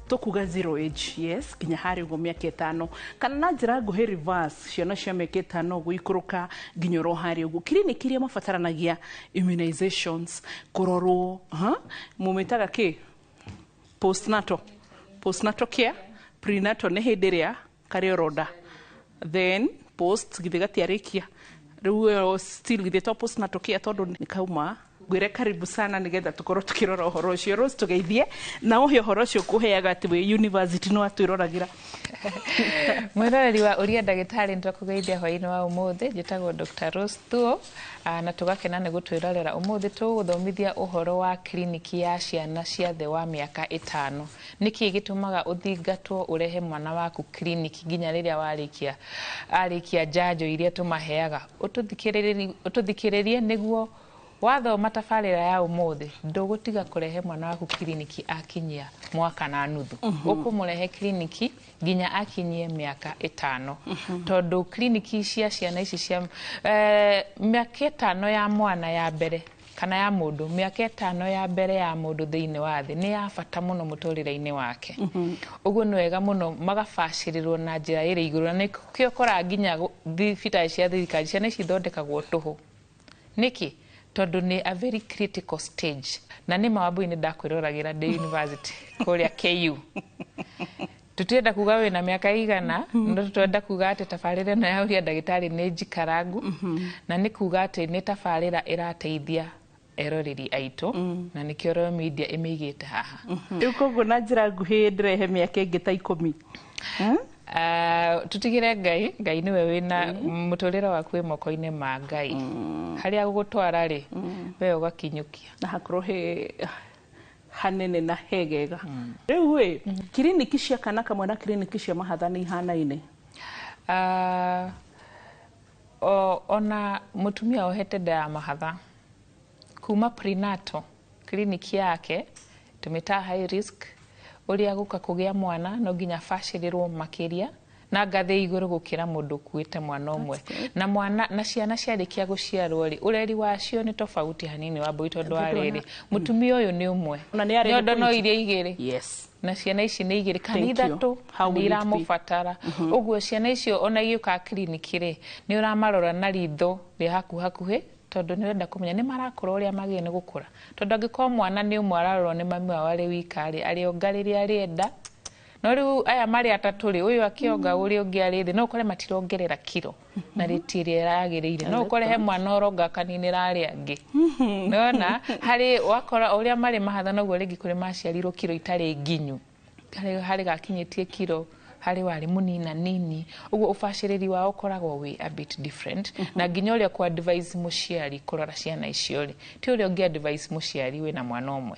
Tũkuga zero age, yes, nginya harĩ ũguo mĩaka 5, kana na njĩra nguhĩ reverse, ciana cia mĩaka 5 gũikũrũka nginya oro harĩ ũguo kiriniki iria mabataranagia immunizations, kũrorwo, ha mũmĩtaga kĩ, postnatal care. Prenatal nĩ hĩndĩ ĩrĩa karĩ oro nda, then post githĩ gatiarĩkia, rĩu ĩyo still githĩ to postnatal care, tondũ nĩ kauma. Ngwĩre karibu sana nĩgetha tũkorwo tũkĩrora ũhoro ũcio. Rose, tũgeithie na ũhe ũhoro ũcio kũheaga atĩ wĩ university no atwĩroragĩra. Mwĩroreri wa Ũria Ndagĩtarĩ, nĩtwakũgeithia hwaĩ-inĩ wa ũmũthĩ. Njĩtagwo Dr. Rose Thuo, na tũgakena nĩ gũtwĩrorera. Ũmũthĩ tũgũthomithia ũhoro wa kiriniki ya ciana cia thĩ wa mĩaka 5. Nĩkĩ gĩtũmaga ũthingatwo ũrehe mwana waku kiriniki nginya rĩrĩa warĩkia arĩkia njanjo iria tũmaheaga? Ũtũthikĩrĩrie nĩguo wathoma tabarĩra ya ũmũthĩ ndũgũtiga kũrehe mwana waku kiriniki akinyia mwaka na nuthu. Ũkũmũrehe kiriniki nginya akinyie mĩaka 5, tondũ kiriniki cia ciana ici cia mĩaka 5 ya mwana ya mbere kana ya mũndũ, mĩaka 5 ya mbere ya mũndũ thĩinĩ wa thĩ nĩ ya bata mũno mũtũrĩre-inĩ wake. Ũguo nĩ wega mũno magabacĩrĩrwo na njĩra ĩrĩ igũrũ, na nĩkĩo ũkoraga nginya thibitarĩ cia thirikari ciana ici ithondekagwo tũhũ. Nĩkĩ? Tondũ nĩ a very critical stage. Na nĩ mawambui nĩ ndakwĩroragĩra ndĩ university kũrĩa KU. Tũtirenda kuga wĩna mĩaka igana, no tũrenda kuga atĩ tabarĩra ĩno ya Ũria Ndagĩtarĩ nĩ njikarangu, na nĩ kuga atĩ nĩ tabarĩra ĩrateithia eroreri aitũ, na nĩkĩo Royal Media ĩmĩigĩte haha. Rĩu koguo na njĩra nguhĩ ndĩrehe mĩaka ĩngĩ ta 10? Tutigĩre Ngai. Ngai nĩwe wĩna mũtũrĩre waku wĩ moko-inĩ ma Ngai. Harĩa gũgũtwara rĩ, we ũgakinyũkia. Na hakorwo he hanene na hegega. Rĩu ĩ, kiriniki cia kana kamwe na kiriniki cia mahatha nĩ ihanaine? Ona mũtumia ohete nda ya mahatha kuma prenatal kiriniki yake tũmĩtaga high risk. Ũrĩa gũka kũgĩa mwana no nginya abacĩrĩrwo makĩria na ngathĩ igũrũ gũkĩra mũndũ ũkuĩte mwana ũmwe. Na mwana na ciana ciarĩkia gũciarwo rĩ, ũreri wacio nĩ tofauti hanini wa mbũi, tondũ wa rĩrĩ, mũtumia ũyũ nĩ ũmwe. Ona nĩ arehe nyondo no point. Iria igĩrĩ na ciana ici nĩ igĩrĩ kana Thank you. ithatũ How nĩ will it be? iramũbatara. Ũguo ciana icio ona igĩũka kiriniki rĩ, nĩ ũramarora na ritho rĩa hakuhakuhĩ, tondũ nĩ ũrenda kũmenya nĩ marakũra ũrĩa magĩrĩire nĩ gũkũra, tondũ angĩkorwo mwana nĩ ũmwe ararorwo nĩ mami wao arĩ wika rĩ, arĩonga rĩrĩa arĩenda. No rĩu aya marĩ atatũ rĩ, ũyũ akĩonga ũrĩa ũngĩ arĩ thĩ, no ũkore matirongerera kiro na rĩti ĩrĩa ĩragĩrĩire. No ũkore he mwana ũronga akaninĩra arĩa angĩ. Nĩwona harĩ wakora ũrĩa marĩ mahatha, noguo rĩngĩ kũrĩ maciarirwo kiro itarĩ nginyu, harĩ gakinyĩtie kiro, harĩ warĩ mũnina nini. Ũguo ũbacĩrĩri wao ũkoragwo wĩ a bit different, na nginya ũrĩa ku advise mũciari kũrora ciana icio rĩ, ti ũrĩa ũngĩ advise mũciari wĩna mwana ũmwe.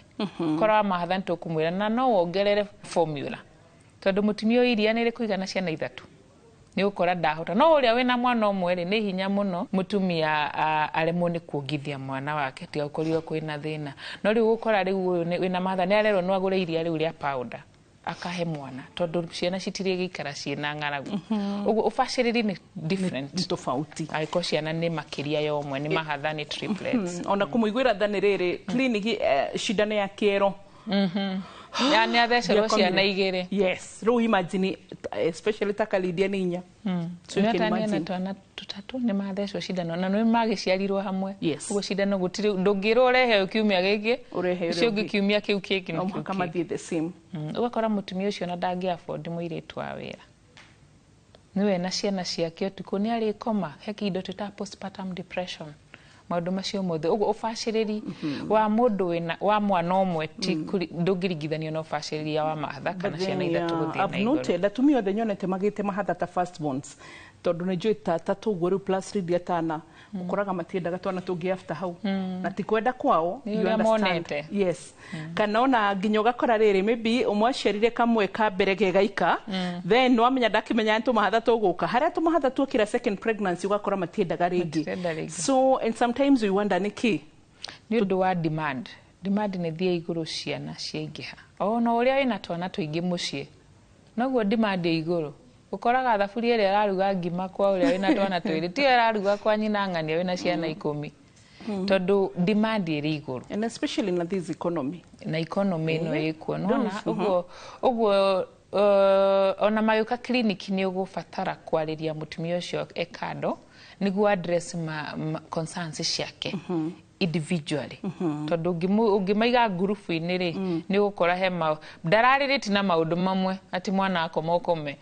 Korwo wa mahatha nĩ tũkũmwĩra na no wongerere formula, tondũ mũtumia ũyũ iria nĩ rĩkũigana ciana ithatũ nĩ ũkora ndahota. No ũrĩa wĩna mwana ũmwe rĩ, nĩ hinya mũno mũtumia aremwo nĩ kuongithia mwana wake tiga gũkorirwo kwĩna thĩna. No rĩu ũkora rĩu ũyũ wĩna mahatha nĩ arerwo no agũre iria rĩu rĩa powder akahe mwana, tondũ ciana citirĩ gĩikara ciĩna ng'aragu. Ũguo ũbacĩrĩri nĩ different. Nĩ tofauti. Angĩkorwo ciana nĩ makĩria ya ũmwe, nĩ mahatha, nĩ triplets. Ona kũmũiguĩra tha nĩ rĩrĩ kliniki cindano ya kĩero. Ya nĩ athecerwo ciana igĩrĩ. Yes, rĩu imagine, especially ta Kalidia nĩ inya. So you can Nĩ imagine. twana tũtatũ nĩ mathecwo cindano na nĩ magĩciarirwo hamwe. Yes. Ũguo cindano gũtirĩ ndũngĩrwo ũrehe ũyũ kiumia gĩkĩ, Ũrehe ũrĩa ũcio ũngĩ ũngĩ. kiumia kĩu kĩngĩ na No kĩu mũhaka kĩngĩ. mathiĩ the same. Ũgakora mũtumia ũcio ona ndangĩ afford mũirĩtu wa wĩra, nĩwe na ciana ciake ũtukũ nĩ arĩkoma. He kĩndũ twĩtaga postpartum depression, maũndũ macio mothe. Ũguo ũbacĩrĩri wa mũndũ wĩna wa mwana ũmwe ti ndũngĩringithanio na ũbacĩrĩri wa mahatha kana ciana ithatũ gũthiĩ na I've igũrũ. noted atumia othe nyonete magĩte mahatha ta first borns, tondũ nĩ njũĩ ta tatũ ũguo rĩu plus Lydia tana, ũkoraga matiendaga twana tũngĩ after hau, na ti kwenda kwao. Nĩ You ũrĩa understand. monete. Yes, kana ona nginya ũgakora rĩrĩ, maybe ũmwe aciarire kamwe ka mbere gegaika, then wamenya ndakĩmenya nĩ tũmahatha tũgũka harĩa tũmahatha tuokĩra second pregnancy, ũgakora matiendaga rĩngĩ. Matirenda rĩngĩ. So and sometimes we wonder nĩkĩ. Nĩ ũndũ wa demand nĩ thiĩ igũrũ, ciana ciaingĩha. Ona ũrĩa wĩna twana tũingĩ mũciĩ noguo demand ĩ igũrũ. Ũkoraga thaburia ĩrĩa ĩraruga ngima kwa ũrĩa wĩna twana twĩrĩ tiyo ĩraruga kwa nyina ng'ania wĩna ciana 10. Tondũ demand ĩrĩ igũrũ. And especially in this economy. Na economy ĩno ĩkuo nona ũguo ũguo ona magĩũka clinic nĩ ũgũbatara kwarĩria mũtumia ũcio e kando nĩguo address ma concerns ciake individually, tondũ ũngĩmaiga ngurubu-inĩ rĩ, nĩ ũgũkora he ndararĩrĩti na maũndũ mamwe atĩ mwana akoma ũkome.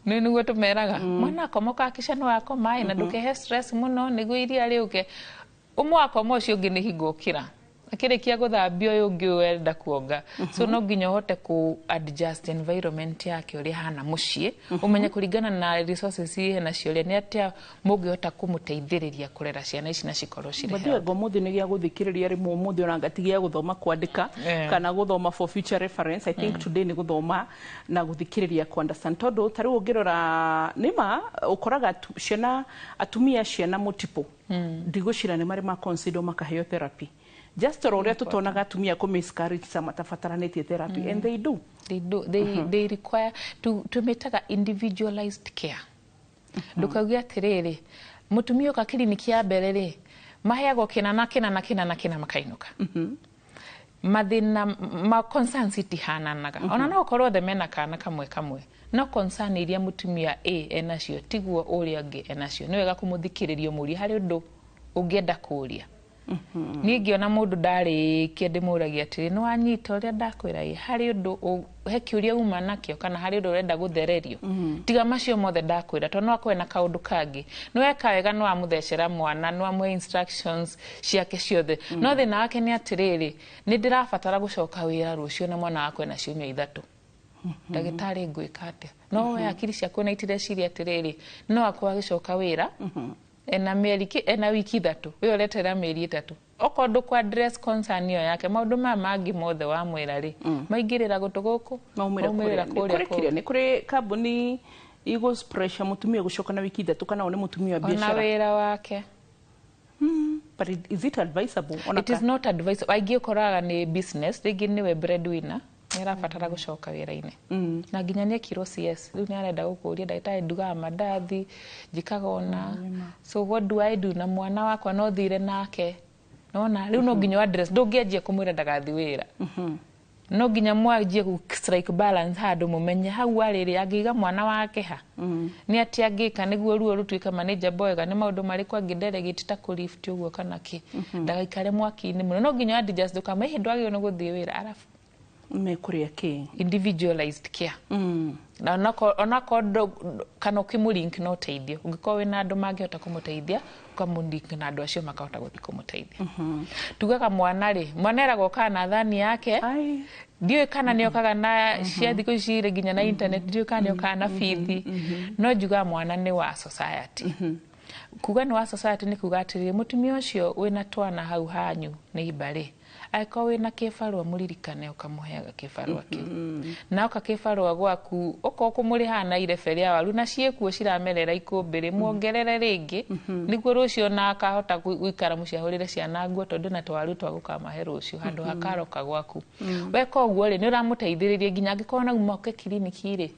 Nĩ nĩguo tũmeraga mwana akoma ũkahakikisha nĩ wakoma ĩ, na ndũkehe stress mũno nĩguo iria rĩũke. Ũmwe akoma, ũcio ũngĩ nĩ hingo ũkĩra akĩrĩkia gũthambia, ũyũ ũngĩ wenda kuonga. So no nginya ũhote ku adjust environment yake ũrĩa hana mũciĩ, ũmenye kũringana na resources iria nacio ũrĩa nĩ atĩa mũngĩhota kũmũteithĩrĩria kũrera ciana ici na cikorwo cirĩ But healthy. Ũmũthĩ nĩ gĩa gũthikĩrĩria rĩmwe, ũmũthĩ ona ngati gĩa gũthoma kwandĩka kana gũthoma for future reference. I think today nĩ gũthoma na gũthikĩrĩria ku understand, tondũ ta rĩu ũngĩrora nĩma ũkoraga ciana, atumia ciana multiple, ndigũcira nĩ marĩ ma consider makaheo therapy, just oro ũrĩa tũtonaga atumia kũ miscarriage ta matabataranĩtie therapy, and they do. They do. They require to tũmĩtaga individualized care. Ndũkauge atĩrĩrĩ, mũtumia ũka kiriniki ya mbere rĩ, maheagwo kĩna na kĩna na kĩna na kĩna makainũka. Mathĩna ma concerns itihananaga. Ona no ũkorwo othe mena kana kamwe kamwe, no concern iria mũtumia A enacio tiguo ũrĩa ũngĩ enacio. Nĩ wega kũmũthikĩrĩria, ũmũrie harĩ ũndũ ũngĩenda kũũria. Niĩ ngĩona mũndũ ndarĩkia ndĩmũragia atĩrĩ, nĩ wanyita ũrĩa ndakwĩra? Ĩ, harĩ ũndũ he kĩũria uma nakĩo kana harĩ ũndũ ũrenda gũthererio tiga macio mothe ndakwĩra? Tondũ no akorwe na kaũndũ kangĩ. Nĩ weka wega, nĩ wamũthecera mwana, nĩ wamũhe instructions ciake ciothe, no thĩna wake nĩ atĩrĩrĩ, nĩ ndĩrabatara gũcoka wĩra rũciũ na mwana wakwa ena ciumia 3, ndagĩtarĩ, ngwĩka atĩa? No we hakiri ciaku na itireciria atĩrĩrĩ, no akorwo agĩcoka wĩra ena mĩeri ena wiki 3, we ũretera mĩeri 3. Okorwo ndũkũ address concern ĩyo yake, maũndũ maya mangĩ mothe wamwĩra rĩ, maingĩrĩra gũtũ gũkũ, maumĩra maumĩrĩra kũrĩa. Nĩ kũrĩa kũrĩ kĩrĩa, nĩ kũrĩ kambuni igũ pressure mũtumia gũcoka na wiki 3, kana o nĩ mũtumia wa ona biacara wĩra wake. But is it advisable ona It is not advisable. Aingĩ ũkoraga nĩ business, rĩngĩ nĩwe breadwinner, nĩ arabatara gũcoka wĩra-inĩ na nginya nĩ ekirwo CS, rĩu nĩ arenda gũkũria, ndagĩtarĩ, ndugaga mandathi, njĩkaga ona, so what do I do na mwana wakwa? No thire nake nona rĩu no nginya address. Ndũngĩanjia kũmwĩra ndagathi wĩra, no nginya mwanjie gũ strike balance handũ, mũmenye hau arĩrĩ angĩiga mwana wake ha, nĩ atĩa angĩka nĩguo ruo rũtuĩke manageable wega, nĩ maũndũ marĩkũ angĩ delegate ta kũ lift ũguo kana kĩ, ndagaikare mwaki-inĩ mũno. No nginya adjust, ndũkamwe hĩndĩ wagĩrĩirwo nĩ gũthiĩ wĩra arabu mekũrĩa kĩ. Individualized care. Na onakorwo kana ũkĩmũlink na ũteithio, ũngĩkorwo wĩna andũ mangĩhota kũmũteithia, ũkamũlink na andũ acio makahota gũthiĩ kũmũteithia. Tugaga mwana rĩ, mwana eragwo okaga na thani yake. Ai. Ndiũĩ kana nĩ okaga na cia thikũ ici rĩ, nginya na internet, ndiũĩ kana nĩ okaga na bithi, no njugaga mwana nĩ wa society. Kuga nĩ wa society nĩ kuga atĩrĩrĩ, mũtumia ũcio wĩna twana hau hanyu nĩ imba rĩ, angĩkorwo wĩna kĩbarũa, mũririkane ũkamũheaga kĩbarũa kĩu, na oka kĩbarũa gwaku, okorwo kũmũrĩhaga na irebe rĩa waru na ciĩkuo ciramerera ikũmbĩ rĩ, muongerere rĩngĩ nĩguo rũciũ na akahota gũikara mũciĩ ahũrĩre ciana nguo, tondũ na twaru twa gũkamahe rũciũ handũ hakaroka gwaku. Weka ũguo rĩ, nĩ ũramũteithĩrĩria nginya angĩkorwo nauma oke kiriniki rĩ,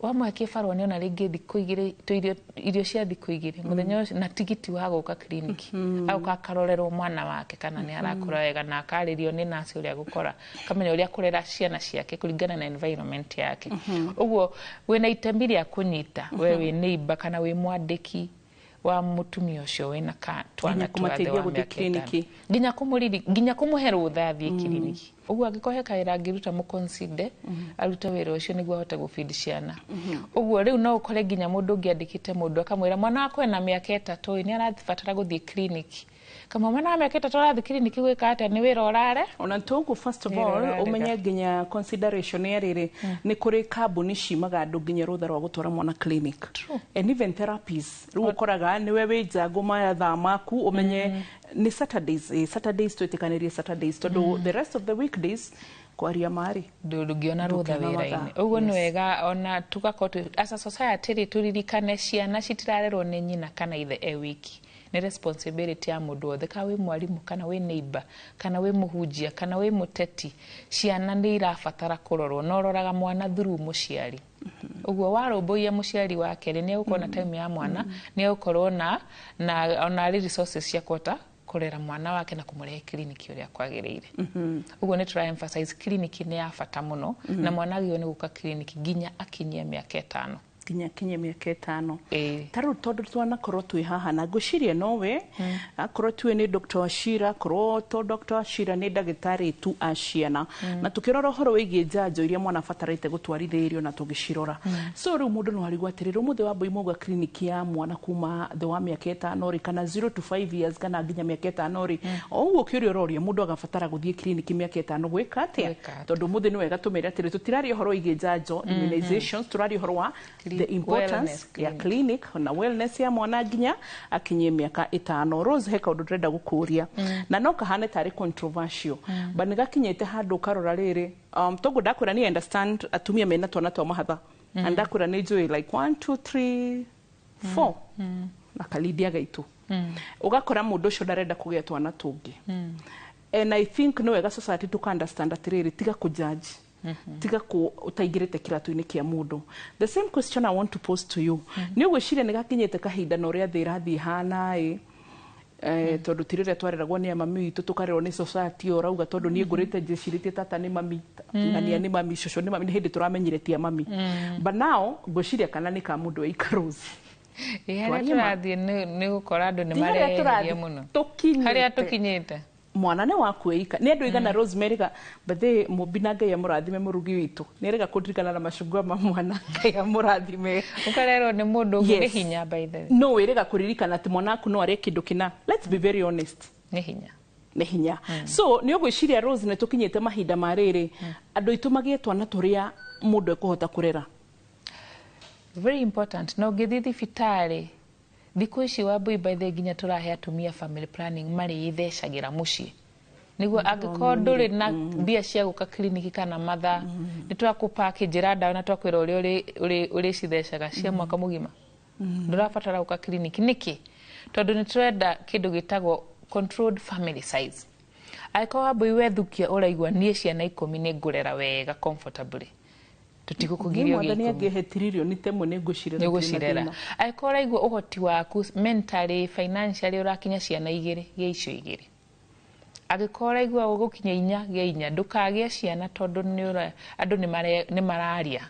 wamũhe kĩbarũa nĩona rĩngĩ thikũ 2 tũirio, irio cia thikũ 2 mũthenya ũcio na tigiti wa gũka kiriniki, agoka akarorerwo mwana wake kana nĩ arakũra wega, na akarĩrio nĩ nurse ũrĩa gũkora, akamenya ũrĩa kũrera ciana ciake kũringana na environment yake. Ũguo wĩna itemi rĩa kũnyita, we wĩ neighbor kana wĩ mwandĩki wa mũtumia ũcio wĩna twana Nginya twa thĩ kũmateithia wa gũthiĩ mĩaka 5. kiriniki. Nginya kũmũriri, nginya kũmũhe rũtha athiĩ kiriniki. Ũguo angĩkorwo he kawĩra angĩruta, mũconsider arute wĩra ũcio nĩguo ahote gũbidi ciana. Ũguo rĩu no ũkore nginya mũndũ ũngĩ andĩkĩte mũndũ akamwĩra mwana wakwa ena mĩaka 3 ĩ, nĩ arabatara gũthiĩ kiriniki. Kamwe mwana wa mĩaka 3 arathiĩ kiriniki gwĩka atĩa? Nĩ wĩra ũrare. Ona toguo, first of Wĩra all, ũrarega. Ũmenye nginya consideration ya rĩrĩ, nĩ kũrĩ kambuni cimaga andũ nginya rũtha rwa gũtwara mwana clinic and even therapies. Rĩu ũkoraga nĩwe wĩ njango mathaa maku, ũmenye nĩ Saturdays, Saturdays twĩtĩkanĩrie Saturdays, tondũ the rest of the weekdays kwaria marĩ ndũngĩona rũtha Ndũngĩona wĩra-inĩ. mathaa, Ũguo nĩ yes. wega ona tugakorwo as a society rĩ, tũririkane ciana citirarerwo nĩ nyina kana ithe e wiki, nĩ responsibility ya mũndũ wothe, kana wĩ mwarimũ, kana wĩ neighbor, kana wĩ mũhunjia, kana wĩ mũteti. Ciana nĩ irabatara kũrorwo na ũroraga mwana through mũciari. Ũguo warũmbũiya mũciari wake rĩ, nĩ egũkorwo na time ya mwana, nĩ egũkorwo na ona arĩ resources cia kũhota Kũrera mwana wake na kũmũrehe kiriniki ũrĩa kwagĩrĩire. Ũguo nĩ tũra emphasize kiriniki nĩ ya bata mũno, na mwana agĩrĩirwo nĩ gũka kiriniki nginya akinyie mĩaka 5. Nginya kinye mĩaka 5. Ĩĩ. Ta rĩu tondũ twanakorwo twĩ haha na ngwĩciria nowe akorwo tuĩ nĩ Dr. Wachira, akorwo to Dr. Wachira nĩ ndagĩtarĩ tu a ciana, na tũkĩrora ũhoro wĩgiĩ njanjo iria mwana abatarĩte gũtwarithĩrio na tũgĩcirora, so rĩu mũndũ no arigwo atĩrĩrĩ, ũmũthĩ wa Mbui kiriniki ya mwana kuma thĩ wa mĩaka 5 rĩ, kana 0 to 5 years, kana nginya mĩaka 5 rĩ, o ũguo kĩũria ũroria, mũndũ agabatara gũthiĩ kiriniki mĩaka 5 gwĩka atĩa? Gwĩka atĩa? Tondũ ũmũthĩ nĩ wega tũmere atĩrĩ, tũtiraria ũhoro wĩgiĩ njanjo, immunizations, tũraria ũhoro wa the importance Wellness ya clinic na wellness ya mwana nginya akinyie mĩaka 5. Rose, he kaũndũ ndĩrenda gũkũria na no kahane tarĩ controversial, but nĩ gakinyĩte handũ ũkarora rĩrĩ, toguo ndakwĩra nĩ understand atumia mena twana twa mahatha, na ndakwĩra nĩ njũĩ like 1 2 3 4 na kalidia gaitũ, ũgakora mũndũ ũcio ndarenda kũgĩa twana tũngĩ, and I think nĩ wega society tuka understand atĩrĩrĩ, tiga kũjudge, tiga ku utaingĩrĩte kĩratũ-inĩ kĩa mũndũ. The same question I want to pose to you, nĩ ũgwĩciria nĩ gakinyĩte kahinda na ũrĩa thĩ ĩrathiĩ hana ĩ, tondũ ti rĩrĩa twareragwo nĩ mami witũ, tũkarerwo nĩ society ĩyo ũrauga, tondũ niĩ ngũrĩte njĩcirĩtie tata nĩ mami, ng'ania nĩ mami, cũcũ nĩ mami, nĩ hĩndĩ tũramenyire ti a mami, but now ngwĩciria kana nĩ ka mũndũ eika, Rose? Ĩ, harĩa Twarie ma. tũrathiĩ nĩ gũkora andũ nĩ Ti harĩa mareheria tũrathiĩ, mũno. Tũkinyĩte. Harĩa tũkinyĩte. Mwana nĩ waku eika. Nĩ andũ igana, Rose, meriga bathe mũmbi na Ngai amũrathime, mũrugi witũ nĩ erĩga kũndirikana na macungwa ma mwana, Ngai amũrathime. Ũkarerwo nĩ mũndũ ũngĩ nĩ Yes. hinya, by the way. No wĩrĩga kũririkana atĩ mwana waku no arĩe kĩndũ kĩna. Let's be very honest. Nĩ hinya. Nĩ hinya. So nĩ ũgwĩciria, Rose, nĩ tũkinyĩte mahinda ma rĩrĩ andũ aitũ magĩe twana tũrĩa mũndũ ekũhota kũrera? Very important. Na ũngĩthiĩ thibitarĩ thikũ ici, Wambui, by the way, nginya tũrahe atumia family planning marĩithecagĩra mũciĩ, nĩguo angĩkorwo ndũrĩ na mbia cia gũka kiriniki kana mathaa, nĩ twakũpakĩnjĩra ndawa na twakwĩra ũrĩa ũrĩcithecaga cia mwaka mũgima, ndũrabatara gũka kiriniki. Nĩkĩ? Tondũ nĩ tũrenda kĩndũ gĩtagwo controlled family size. Angĩkorwo, Wambui, wethukia ũraigua niĩ ciana 10 nĩ ngũrera wega comfortably, tũtigũkũgiria ũgĩe Mwathani 10. Angĩhe tiririoni temwe nĩ ngũcirera. Nĩ Ndirĩ na ũgũcirera. thĩna. Angĩkorwo ũraigua ũhoti waku mentally, financially ũrakinya ciana 2, gĩa icio 2. Angĩkorwo ũraigua ũgũkinya 4, gĩa 4. Ndũkagĩe ciana tondũ nĩ andũ nĩ mararia,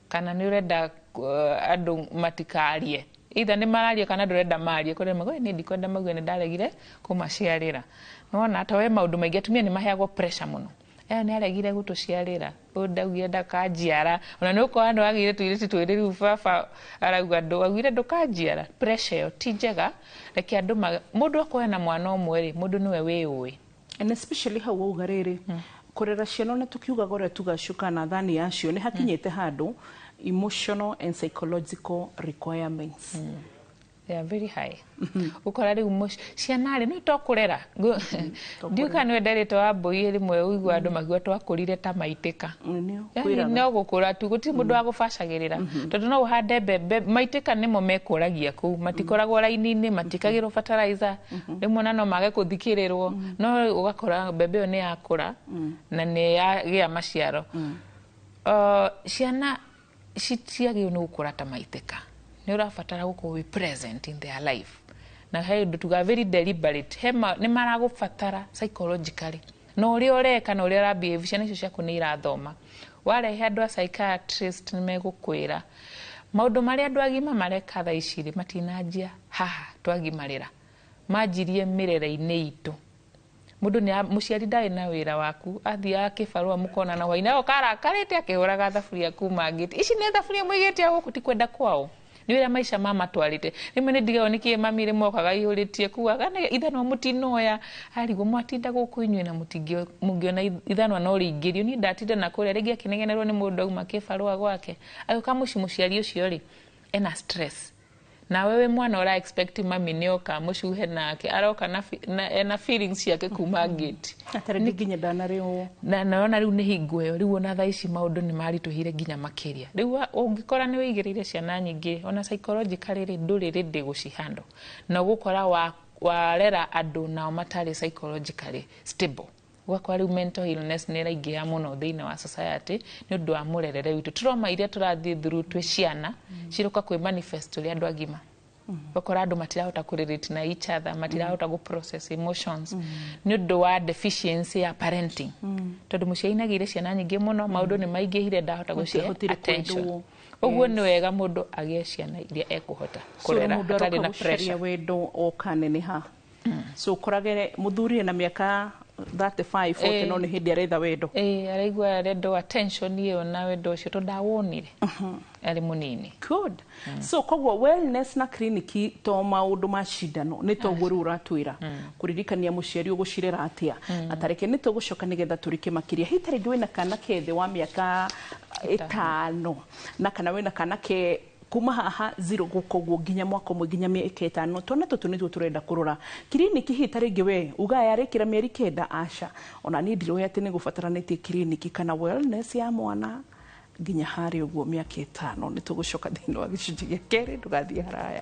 kana nĩ ũrenda andũ matikarie. Either nĩ mararia kana ndũrenda marie, kũrĩa mauga niĩ ndikwenda mauge nĩ ndaregire kũmaciarĩra. Nĩwona ta we maũndũ maingĩ atumia nĩ maheagwo pressure mũno, ĩyo nĩ aregire gũtũciarĩra, ũyũ ndaugire ndakanjiara, ona nĩ ũkora nĩ wagĩire tũirĩtu twĩrĩ, rĩu baba arauga ndũ augire ndũkanjiara. Pressure ĩyo ti njega. Reke andũ mũndũ akorwo na mwana ũmwe rĩ, mũndũ nĩwe wĩyũĩ. And especially hau wauga rĩrĩ, kũrera ciana, ona tukiugaga ũrĩa tugacuka na thani yacio, nĩ hakinyĩte handũ emotional and psychological requirements They are very high. Ũkora rĩu ciana rĩ, no to kũrera. Ndiũĩ kana nĩ wenderete Wambui, rĩmwe ũigua andũ makiuga twakũrire ta maitĩka. Nĩ Yani kwĩraga. no gũkũra tu, gũtirĩ mũndũ wa gũbacagĩrĩra, tondũ no ũhande mbembe, maitĩka nĩmo mekũragia kũu, matikoragwo raini-inĩ, matikagĩrwo fertilizer rĩmwe, na no mage kũthikĩrĩrwo, no ũgakora mbembe ĩyo nĩ yakũra na nĩ yagĩa maciaro. Ciana citiagĩrĩirwo nĩ gũkũra ta maitĩka. Nĩ ũrabatara gũkorwo wĩ present in their life, na he ũndũ tugaga very deliberate. He nĩ maragũbatara psychologically, na ũrĩa ũreka na ũrĩa ũrabehave, ciana icio ciaku nĩ irathoma. Warehe andũ a psychiatrist nĩ megũkwĩra maũndũ marĩa andũ agima mareka thaa ici rĩ, matinanjia haha twagimarĩra, manjirie mĩrere-inĩ itũ. Mũndũ nĩ mũciari ndarĩ na wĩra waku, athiaga kĩbarũa, mũkonana hwainĩ, agoka arakarĩte akĩhũraga thaburia kuma ngĩti, ici nĩ thaburia mũigĩte gũkũ, ti kwenda kwao, nĩ ũrĩa maica mamatwarĩte. Rĩmwe nĩ ndigagwo nĩkĩ mami rĩmwe okaga ihũrĩtie kuaga ithanwa mũtinoya, arigwo mwatinda gũkũ inyuĩ na mũngĩona ithanwa no rĩingĩrio, niĩ ndatinda na kũrĩa rĩngĩ akĩnegenerwo nĩ mũndũ auma kĩbarũa gwake, agĩũka mũciĩ, mũciari ũcio rĩ ena stress, nawe wĩ mwana ũra expect mami nĩ oka mũcuhe, nake aroka na ena feelings ciake kuma gate. Atarĩ nginya ndanarĩhwo. Na naona rĩu nĩ hingo ĩyo rĩu ona thaa ici maũndũ nĩ maritũhire nginya makĩria. Rĩu ũngĩkora nĩ wĩigĩrĩire ciana nyingĩ, ona psychologically rĩ, ndũrĩ ready gũcihandle, na ũgũkora warera andũ nao matarĩ psychologically stable, ũgakora rĩu mental illness nĩ ĩraingĩha mũno thĩinĩ wa society nĩ ũndũ wa mũrerere witũ. Trauma iria tũrathiĩ through twĩ ciana ciroka kwĩ manifest tũrĩ andũ agima. Ũgakora andũ matirahota kũ relate na each other, matirahota gũ process emotions nĩ ũndũ wa deficiency ya parenting, tondũ mũciari nagĩire ciana nyingĩ mũno, maũndũ nĩ maingĩhire, ndahota gũcihe Matiahotire attention. kwendwo. Ũguo nĩ wega mũndũ agĩe ciana iria ekũhota So kũrera mũndũ hatarĩ aroka na gũcaria pressure. Wendo oka neneha, so ũkoragere mũthuri ena mĩaka 35, 40, no nĩ hĩndĩ aretha wendo. Ĩĩ, araigua arendwo attention ĩyo na wendo ũcio tondũ ndawonire arĩ mũnini. Good. So koguo wellness na clinic to maũndũ ma cindano, nĩ toguo rĩu ũratwĩra kũririkania mũciari ũgũcirera atĩa, na tareke nĩ tũgũcoka nĩgetha tũrike makĩria. Hihi ta rĩngĩ wĩna kana ke thĩ wa mĩaka 5, na kana wĩna kana ke kuma haha zero gũka ũguo nginya mwaka 1 nginya mĩaka 5, twana tũtũ nĩtuo tũrenda kũrora kiriniki. Hihi ta rĩngĩ we uga yarĩkĩra mĩeri 9, aca ona niĩ ndiroĩ atĩ nĩ gũbataranĩtie kiriniki kana wellness ya mwana nginya harĩ ũguo mĩaka 5. Nĩ tũgũcoka thĩinĩ wa gĩcunjĩ gĩa kerĩ, ndũgathiĩ haraya.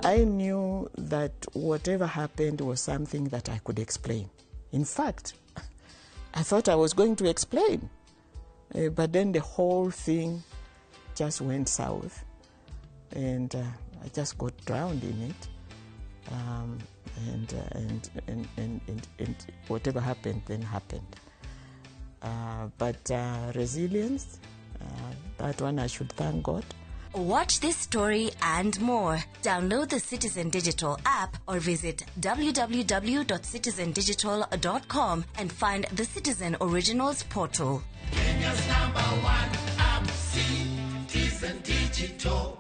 I knew that whatever happened was something that I could explain. In fact, I thought I was going to explain. But then the whole thing just went south, and I just got drowned in it. And whatever happened, then happened. But resilience, that one I should thank God. Watch this story and more. Download the Citizen Digital app or visit www.citizendigital.com and find the Citizen Originals portal. Kenya's number one app, Citizen Digital.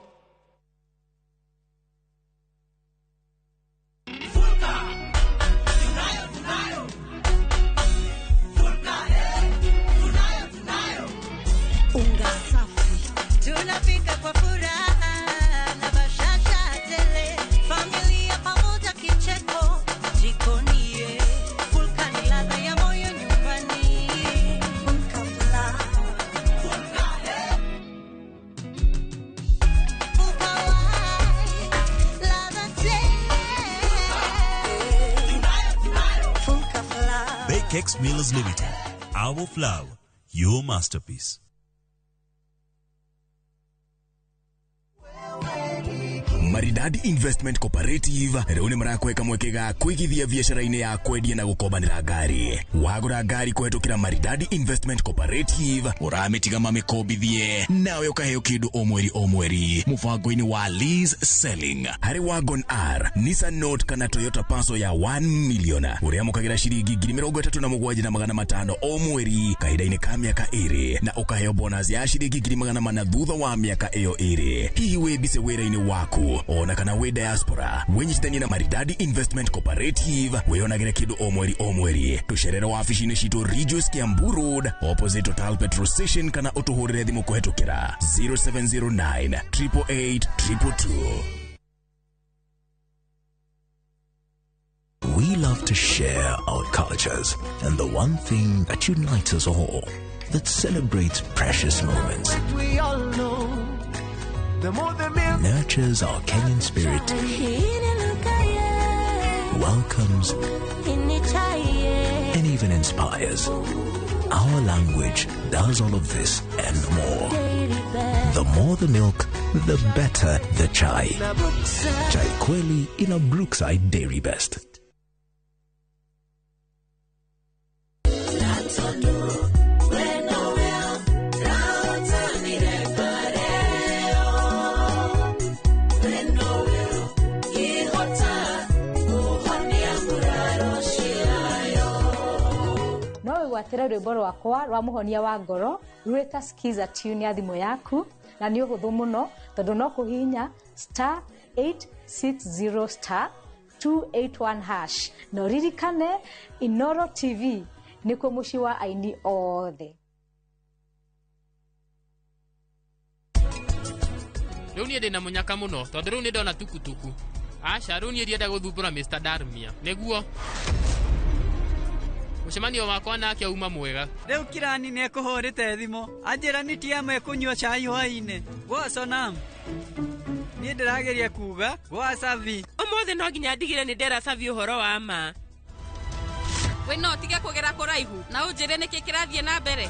Fulka, tunayo, tunayo. Fulka, eh, tunayo, tunayo. Unga safi tunapika kwa furaha na bashasha tele, familia pamoja, kicheko jikoni. Ye. Fulka ni ladha ya moyo nyumbani. Fulka flour. Fulka, eh. Fulka white, ladha tele. Tunayo, tunayo. Fulka flour. Bakex Millers Limited. Our flour, your masterpiece. Maridadi Investment Cooperative rĩu nĩ marakweka mweke ga kũigithia biacara-inĩ ya kwendia na gũkombanĩra ngari. Wagũra ngari kũhetũkĩra Maridadi Investment Cooperative, ũramĩtiga mamĩkombithie nawe ũkaheo kĩndũ o mweri o mweri mũbango-inĩ wa lease selling. Harĩ Wagon R, Nissan Note kana Toyota Passo ya 1 million, ũrĩamũkagĩra ciringi 37,500 o mweri kahinda-inĩ ka mĩaka 2, na ũkaheo bonus ya ciringi 400,000 thutha wa mĩaka ĩyo 2. Hihi wĩ mbise wĩra-inĩ waku ona kana wĩ diaspora, wĩnyitithanie na Maridadi Investment Cooperative wĩonagĩre kĩndũ o mweri o mweri. Tũcerere wabici-inĩ citũ Ridgeways, Kiambu Road, opposite Total Petrol Station, kana ũtũhũrĩre thimũ kũhetũkĩra 0709 888 222. We love to share our cultures and the one thing that unites us all, that celebrates precious moments, We all know the more the milk, nurtures our Kenyan spirit, welcomes, and even inspires. Our language does all of this and more. The more the milk, the better the chai. Chai Kweli in a Brookside Dairy Best. No wĩgwatĩre rwĩmbo rwakwa rwa mũhonia wa ngoro rwĩta skiza tune ya thimũ yaku, na nĩ ũhũthũ mũno tondũ no kũhihinya *860*281# na ũririkane Inoro TV nĩkuo mũciĩ wa aini othe. Rĩu niĩ ndĩna mũnyaka mũno tondũ rĩu nĩ ndona tukutuku. Aca, rĩu niĩ ndienda gũthumbũra Mr. Darmia nĩguo. Mũcemanio wakwa nake auma mwega. Rĩu kirani nĩ ekũhũrĩte thimũ anjĩra nĩ tiama ĩkũnyua cai hwaĩ-inĩ gwa Sonam. Niĩ ndĩrageria kuga gwa Savi. Ũmũthĩ no nginya ndigire nĩ ndera Savi ũhoro wa ma. We no ũtige kũgera kũraihu na ũnjĩre nĩkĩ kĩrathiĩ na mbere.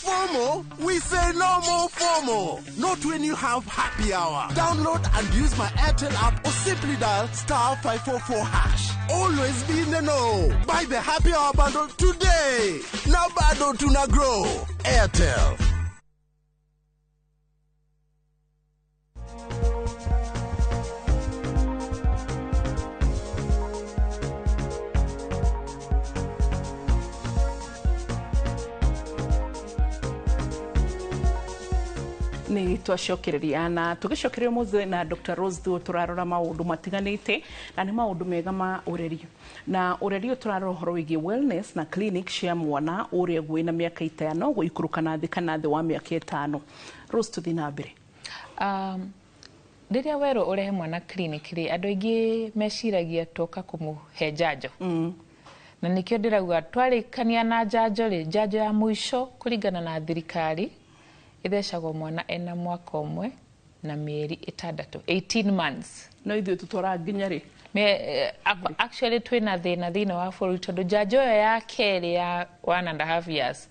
FOMO? We say no more FOMO. Not when you have happy hour. Download and use my Airtel app or simply dial *544#. Always be in the know. Buy the happy hour bundle today. Now bado tuna grow. Airtel. Nĩ twacokereria na tũgĩcokereria ũmũthĩ na Dr. Rose Thuo tũrarora maũndũ matiganĩte na nĩ maũndũ mega ma ũreri na ũreri ũyũ tũrarora ũhoro wĩgiĩ wellness na clinic cia mwana ũrĩa wĩna mĩaka 5 gũikũrũka na thĩ kana thĩ wa mĩaka 5. Rose, tũthiĩ na mbere. Rĩrĩa werwo ũrehe mwana clinic rĩ, andũ aingĩ meciragia tũka kũmũhe njanjo. Na nĩkĩo ndĩrauga twarĩkania na njanjo rĩ, njanjo ya mũico kũringana na thirikari ithecagwo mwana ena mwaka ũmwe na mĩeri 6, 18 months. No ithuĩ tũtwaraga nginya rĩ? Actually twĩna thĩna thĩinĩ wa bũrũri tondũ njanjo ĩyo ya kerĩ ya 1.5 years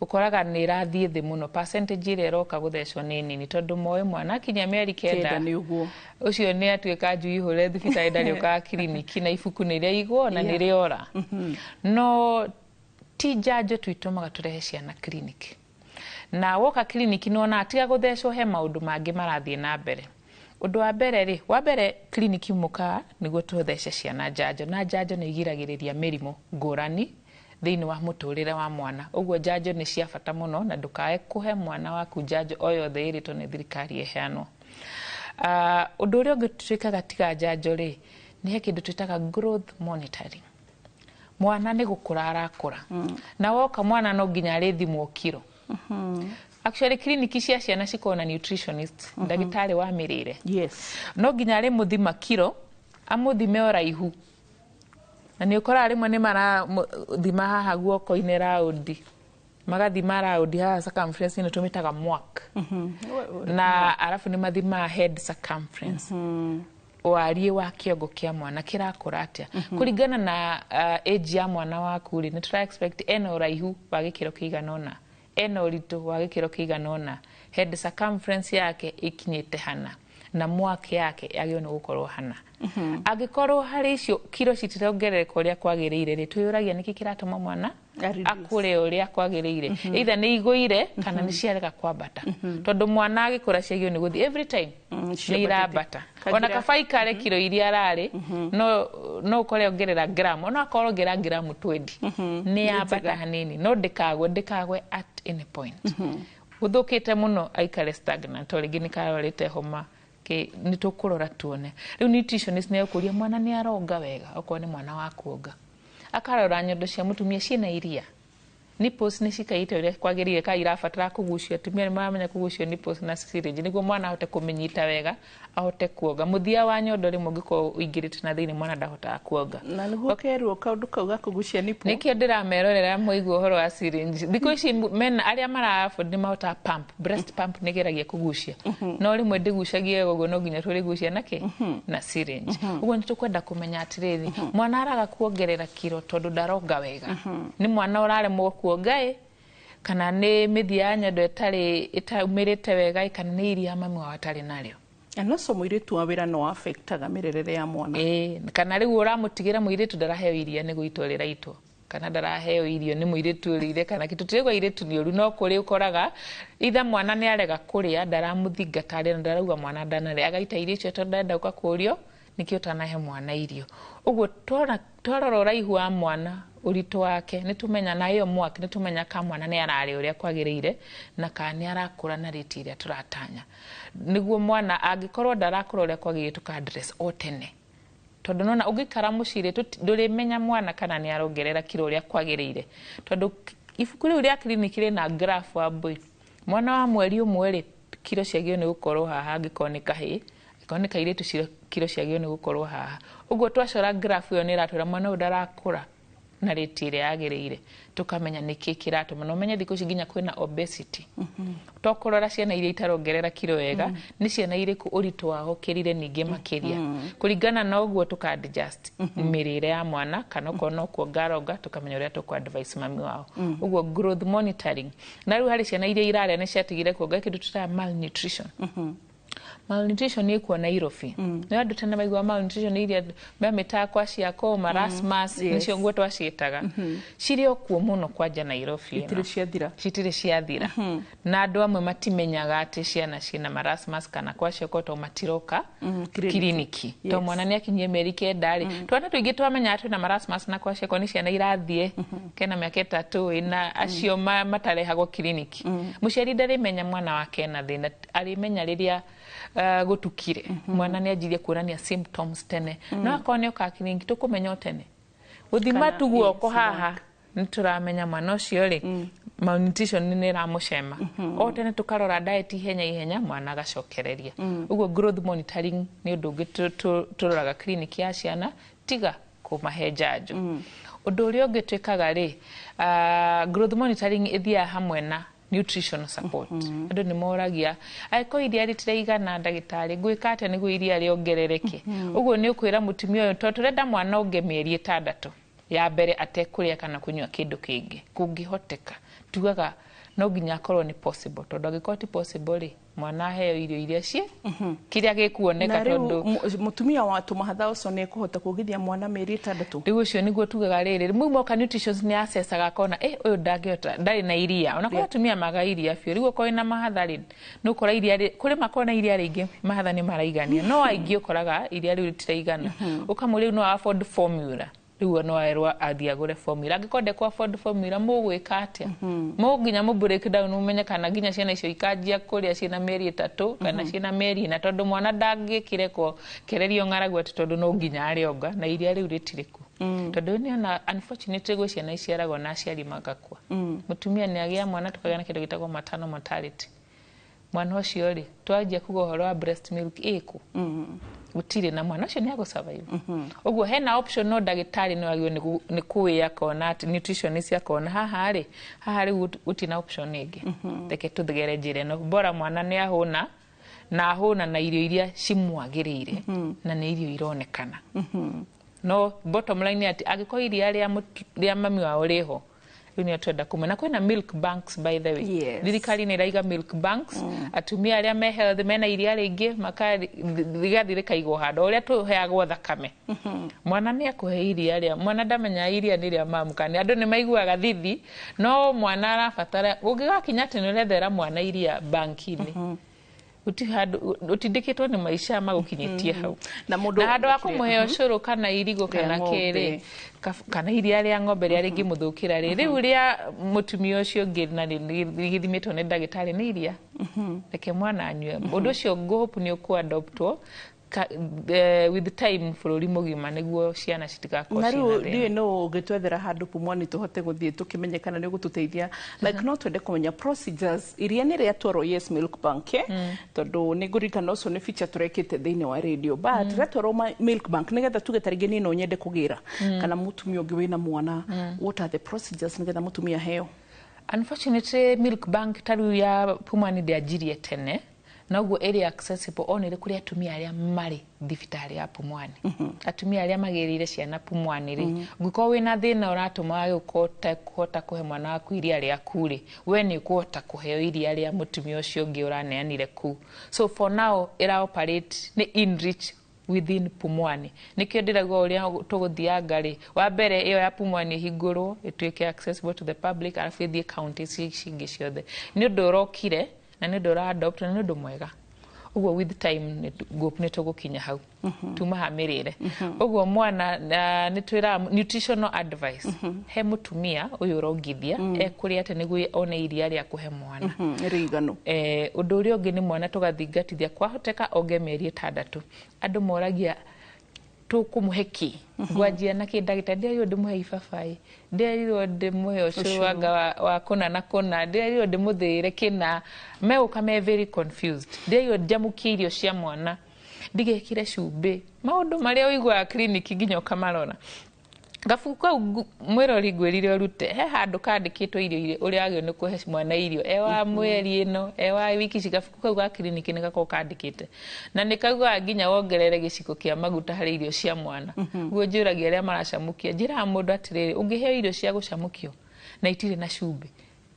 ũkoraga nĩ ĩrathiĩ thĩ mũno, percentage ĩrĩa ĩroka gũthecwo nĩ nini tondũ moĩ mwana akinya mĩeri 9 nĩ ũguo ũcio nĩ atuĩka njui hũre thibitarĩ ndarĩũkaga kiriniki na ibuku nĩ rĩaigwo na nĩ rĩora. No ti njanjo tu itũmaga tũrehe ciana kiriniki. Na woka kiriniki nĩwona tiga gũthecwo he maũndũ mangĩ marathiĩ na mbere. Ũndũ wa mbere rĩ, wa mbere kiriniki mũkaga nĩguo tũthece ciana njanjo, na njanjo nĩ igiragĩrĩria mĩrimũ ngũrani thĩinĩ wa mũtũrĩre wa mwana. Ũguo njanjo nĩ cia bata mũno na ndũkae kũhe mwana waku njanjo o yothe ĩrĩtwo nĩ thirikari ĩheanwo. Ũndũ ũrĩa ũngĩ twĩkaga tiga njanjo rĩ, nĩ he kĩndũ twĩtaga growth monitoring. Mwana nĩ gũkũra arakũra. Na woka mwana no nginya arĩthimwo kiro. Actually kiriniki cia ciana cikoragwo na nutritionist, ndagĩtarĩ wa mĩrĩre. Yes. No nginya arĩmũthima kiro, amũthime ũraihu. Na nĩ ũkoraga rĩmwe nĩ marathima haha guoko-inĩ raundi. Magathima raundi haha circumference ĩno tũmĩtaga mwak. Na arabu nĩ mathimaga head circumference. Wariĩ wa kĩongo kĩa mwana kĩrakũra atĩa. Kũringana na age ya mwana waku rĩ, nĩ tũra expect ena ũraihu wa gĩkĩro kĩigana ũna, ena ũritũ wa gĩkĩro kĩigana ũna, head circumference yake ĩkinyĩte hana na mwaki yake yagĩrĩirwo nĩ gũkorwo hana. Angĩkorwo harĩ icio kiro citirongerereka ũrĩa kwagĩrĩire rĩ, twĩyũragia nĩkĩ kĩratũma mwana akũre ũrĩa kwagĩrĩire, either nĩ igũire kana nĩ ciarega kwambata, tondũ mwana agĩkũra ciagĩrĩirwo nĩ gũthiĩ every time nĩ irambata. Ona kaba ikare kiro iria ararĩ, no ũkore ongerera gramu, ona akorwo ongerera gramu 20 nĩ yambata hanini, no ndĩkagwe at any point. Gũthũkĩte mũno aikare stagnant, o rĩngĩ nĩ karwarĩte homa, nĩ tũkũrora tuone. Rĩu nutritionist nĩ ekũria mwana nĩ aronga wega, okorwo nĩ mwana wa kuonga, akarora nyondo cia mũtumia ciĩna iria, nipples nĩ cikaite ũrĩa kwagĩrĩire kana irabatara kũgucio. Atumia nĩ maramenya kũgucio nipples na syringe nĩguo mwana ahote kũmĩnyita wega, ahote kuonga. Mũthia wa nyondo rĩmwe ũngĩkorwo ũingĩrĩte na thĩinĩ mwana ndahotaga kuonga. Na nĩguo kerwo kaũndũ kau ga kũgucia nipple. Nĩkĩo ndĩramerorera mwaigua ũhoro wa syringe. Thikũ ici mena arĩa mara afford nĩ mahotaga pump, breast pump nĩgeragia kũgucia. No rĩmwe ndĩgucagia ũguo, no nginya tũrĩgucia nakĩ? Na syringe. Ũguo nĩ tũkwenda kũmenya atĩrĩrĩ, mwana araga kuongerera kiro tondũ ndaronga wega. Nĩ mwana ũraremwo kuonga kana nĩ mĩthia ya nyondo ĩtarĩ ĩtaumĩrĩte wega, kana nĩ iria mami wao atarĩ narĩo. Na ũcio mũirĩtu wa wĩra no affectaga mĩrerere ya mwana. Kana rĩu ũramũtigĩra mũirĩtu ndaraheo iria nĩ gũitwo rĩraitwo, kana ndaraheo irio nĩ mũirĩtu ũrĩire, kana kĩtũ tũtirauga airĩtu nĩ ũru, no kũrĩ ũkoraga itha mwana nĩ arega kũrĩa, ndaramũthingata arĩa, na ndarauga mwana ndanarĩa, agaita irio icio tondũ ndarenda gũka kũrio nĩkĩo ũtanahe mwana irio. Ũguo twarora ũraihu wa mwana, ũritũ wake, nĩ tũmenya na ĩyo mwaki, nĩ tũmenya ka mwana nĩ ararĩa ũrĩa kwagĩrĩire na kana nĩ arakũra na rĩti ĩrĩa tũratanya. Nĩguo mwana angĩkorwo ndarakũra ũrĩa kwagĩrĩire tũka address o tene. Tondũ nona ũngĩikara mũciĩ rĩ, ndũrĩmenya mwana kana nĩ arongerera kiro ũrĩa kwagĩrĩire. Tondũ ibuku rĩu rĩa kiriniki rĩna graph wa mbũi. Mwana wa mweri ũmwe rĩ, kiro ciagĩrĩirwo nĩ gũkorwo haha angĩkorwo nĩ kahĩĩ, Angĩkorwo nĩ kairĩtu, kiro ciagĩrĩirwo nĩ gũkorwo haha. Ũguo twacora graph ĩyo nĩ ĩratwĩra mwana ũyũ ndarakũra na rate ĩrĩa yagĩrĩire, tũkamenya nĩkĩ kĩratũma. Na ũmenye thikũ ici nginya kwĩna obesity, to kũrora ciana iria itarongerera kiro wega, nĩ ciana irĩkũ ũritũ wao ũkĩrire ningĩ makĩria. Kũringana na ũguo tũka adjust mĩrĩre ya mwana, kana okorwo no kuonga aronga, tũkamenya ũrĩa tũkũ advise mami wao. Ũguo growth monitoring. Na rĩu harĩ ciana iria irarĩa nĩ ciatigire kuonga, kĩndũ tũtaga malnutrition. Malnutrition ĩkuo Nairobi. Nĩ andũ tene maigua malnutrition iria mamĩtaga kwashiorkor, marasmus, nĩcio nguo twaciĩtaga. Cirĩ o kuo mũno kwanja Nairobi ĩno. Itirĩ ciathira. Citirĩ ciathira, na andũ amwe matimenyaga atĩ ciana ciĩna marasmus kana kwashiorkor tondũ matiroka kiriniki. Kiriniki to mwana nĩ akinyie mĩeri 9 rĩ, twana tũingĩ twamenya twĩna marasmus na kwashiorkor nĩ ciana irathiĩ kena mĩaka 3, 4, acio matarehagwo kiriniki. Mũciari ndarĩmenya mwana wake ena thĩna, arĩmenya rĩrĩa gũtukire. Mwana nĩ anjirie kuonania symptoms tene, no akorwo nĩ oka kiriniki tũkũmenya o tene gũthima tu guoko haha nĩ tũramenya mwana ũcio rĩ, malnutrition nĩ ĩramũcema. O tene tũkarora diet ihenya ihenya, mwana agacokereria. Ũguo growth monitoring nĩ ũndũ ũngĩ tũroraga kiriniki ya ciana, tiga kũmahe njanjo. Ũndũ ũrĩa ũngĩ twĩkaga rĩ, growth monitoring ĩthiaga hamwe na nutrition support. Andũ nĩ moragia, angĩkorwo iria rĩtiraigana, ndagĩtarĩ, ngwĩka atĩa nĩguo iria rĩongerereke? Ũguo nĩ ũkwĩra mũtumia ũyũ, tondũ tũrenda mwana onge mĩeri 6 ya mbere atekũrĩa kana kũnyua kĩndũ kĩngĩ kũngĩhoteka. Tugaga no nginya akorwo nĩ possible, tondũ angĩkorwo ti possible rĩ, mwana aheo irio iria ciĩ kĩrĩa gĩkuoneka. Na rĩu Tondũ mũtumia wa tũmahatha ũcio nĩ ekũhota kuongithia mwana mĩeri 6? Rĩu ũcio nĩguo tugaga rĩrĩ, rĩu moka nutrition nĩ acecaga akona ũyũ ndangĩhota, ndarĩ na iria. Ona kũrĩ atumia maga iria biũ. Rĩu okorwo wĩna mahatha rĩ, nĩ ũkora iria kũrĩ makorwo na iria rĩingĩ, mahatha nĩ maraigania, no aingĩ ũkoraga iria rĩu rĩtiraigana. Ũkamũria rĩu no afford formula, rĩu no erwo athiĩ agũre formula. Angĩkorwo ndekũ afford formula, mũgwĩka atĩa? Mũ nginya mũ break down mũmenye kana nginya ciana icio ikanjia kũrĩa ciĩna mĩeri 3 kana ciĩna mĩeri 4, tondũ mwana ndangĩkĩrekwo kererio ng'aragu atĩ tondũ no nginya arĩonga na iria rĩu rĩtirĩ kuo. Tondũ nĩ ona unfortunately gwĩ ciana iciaragwo na aciari magakua. Mũtumia nĩ agĩa mwana, tũkagĩa na kĩndũ gĩtagwo maternal mortality. Mwana ũcio rĩ, twanjia kuga ũhoro wa breast milk ĩkũ, gũtirĩ, na mwana ũcio nĩ agũ survive? Ũguo hena option, no ndagĩtarĩ no agĩrĩirwo nĩ kũwĩ akona atĩ nutritionist akona haha rĩ, haha rĩu gũtirĩ na option ĩngĩ, reke tũthegere njĩra ĩno, bora mwana nĩ ahũna na ahũna na irio iria cimwagĩrĩire na nĩ irio ironekana. No bottom line nĩ atĩ angĩkorwo iria rĩa mami wao rĩho, rĩu nĩo twenda kũmenya. Na kwĩna milk banks, by the way. Thirikari nĩ ĩraiga milk banks. Atumia arĩa me health, mena iria rĩingĩ, rĩgathiĩ rĩkaigwo handũ. O ũrĩa tũheagwo thakame, mwana nĩ akũhe iria rĩa mwana, ndamenya iria nĩ rĩa mamu kana andũ nĩ maiguaga thithi, no mwana arabatara. Ũngĩgakinya atĩ nĩ ũrethera mwana iria banki-inĩ, gũtirĩ handũ ũtindĩkĩtwo nĩ maica magũkinyĩtie hau. Na mũndũ Na handũ ha kũmũhe ũcũrũ kana irigũ kana Rĩa ng'ombe. kĩrĩ kana iria rĩa ng'ombe rĩa rĩngĩmũthũkĩra rĩ, rĩu rĩa mũtumia ũcio ũngĩ na rĩgĩthimĩtwo nĩ ndagĩtarĩ nĩ iria, reke mwana anyue. Ũndũ ũcio ngũhope nĩ ũkũ-adoptwo with time bũrũri mũgima, nĩguo ciana citigakorwo Na ciĩna rĩu thĩna. ndiũĩ no ũngĩtwethera handũ Pumwani tũhote gũthiĩ tũkĩmenye kana nĩ ũgũtũteithia, like no twende kũmenya procedures iria nĩ rĩatwarwo, yes, milk bank, eh? Tondũ nĩ ngũririkana ũcio nĩ feature tũrekĩte thĩinĩ wa radio, but rĩatwarwo milk bank, nĩgetha tuge tarĩngĩ niĩ no nyende kũgĩra kana mũtumia ũngĩ wĩna mwana, what are the procedures nĩgetha mũtumia aheo? Unfortunately, milk bank ta rĩu ya Pumwani ndĩanjirie tene, noguo ĩrĩ accessible only kũrĩ atumia arĩa marĩ thibitarĩ ya Pumwani, atumia arĩa magĩrĩire ciana Pumwani rĩ. Ũngĩkorwo wĩna thĩna ũratũma wage gũkorwo ũtekũhota kũhe mwana waku iria rĩaku rĩ, we nĩ ũkũhota kũheo iria rĩa mũtumia ũcio ũngĩ ũraneanire kũu. So for now ĩra operate nĩ in reach within Pumwani. Nikio ndĩrauga ũrĩa tũgũthianga rĩ, wa mbere ĩyo ya Pumwani ĩhingũrwo ĩtuĩke accessible to the public, arabu ĩthiĩ county ici cingĩ ciothe. Nĩ ũndũ ũrokire na nĩ ũndũ ũra adopt na nĩ ũndũ mwega. Ũguo with time nĩ tũgũkinya hau tuma ha mĩrĩre. Ũguo mwana nĩ twĩraga nutritional advice he mũtumia ũyũ ũrongithia ekũrĩa atĩa nĩguo one iria rĩa kũhe mwana rĩiganu. Ũndũ ũrĩa ũngĩ nĩ mwana tũgathingatithia, kwahoteka onge mĩeri 6. Andũ moragia tũkũmũhe kĩ, ngwanjia na kĩ, ndagĩtarĩ? Ndĩrerirwo ndĩmũhe ibabaĩ, ndĩrerirwo ndĩmũhe ũcũrũ wanga wa kũna na kũna, ndĩrerirwo ndĩmũthĩĩre kĩna. Megũka me very confused. Ndĩrerirwo njamũkie irio cia mwana. Ndigekire cumbĩ. Maũndũ marĩa ũiguaga kiriniki nginya ũkamarora. Gabuku kau mwĩrori ngwĩrire ũrute he handũ kandĩkĩtwo irio iria ũrĩa wagĩrĩirwo nĩ kũhe mwana irio e wa mweri ĩno, e wa wiki ici. Gabuku kau ga kiriniki nĩ gakoragwo kandĩkĩte na nĩ kaugaga nginya wongerere gĩciko kĩa maguta harĩ irio cia mwana. Guo njũragia arĩa maracamũkia, njĩraga mũndũ atĩrĩrĩ, ũngĩheo irio cia gũcamũkio na itirĩ na cumbĩ,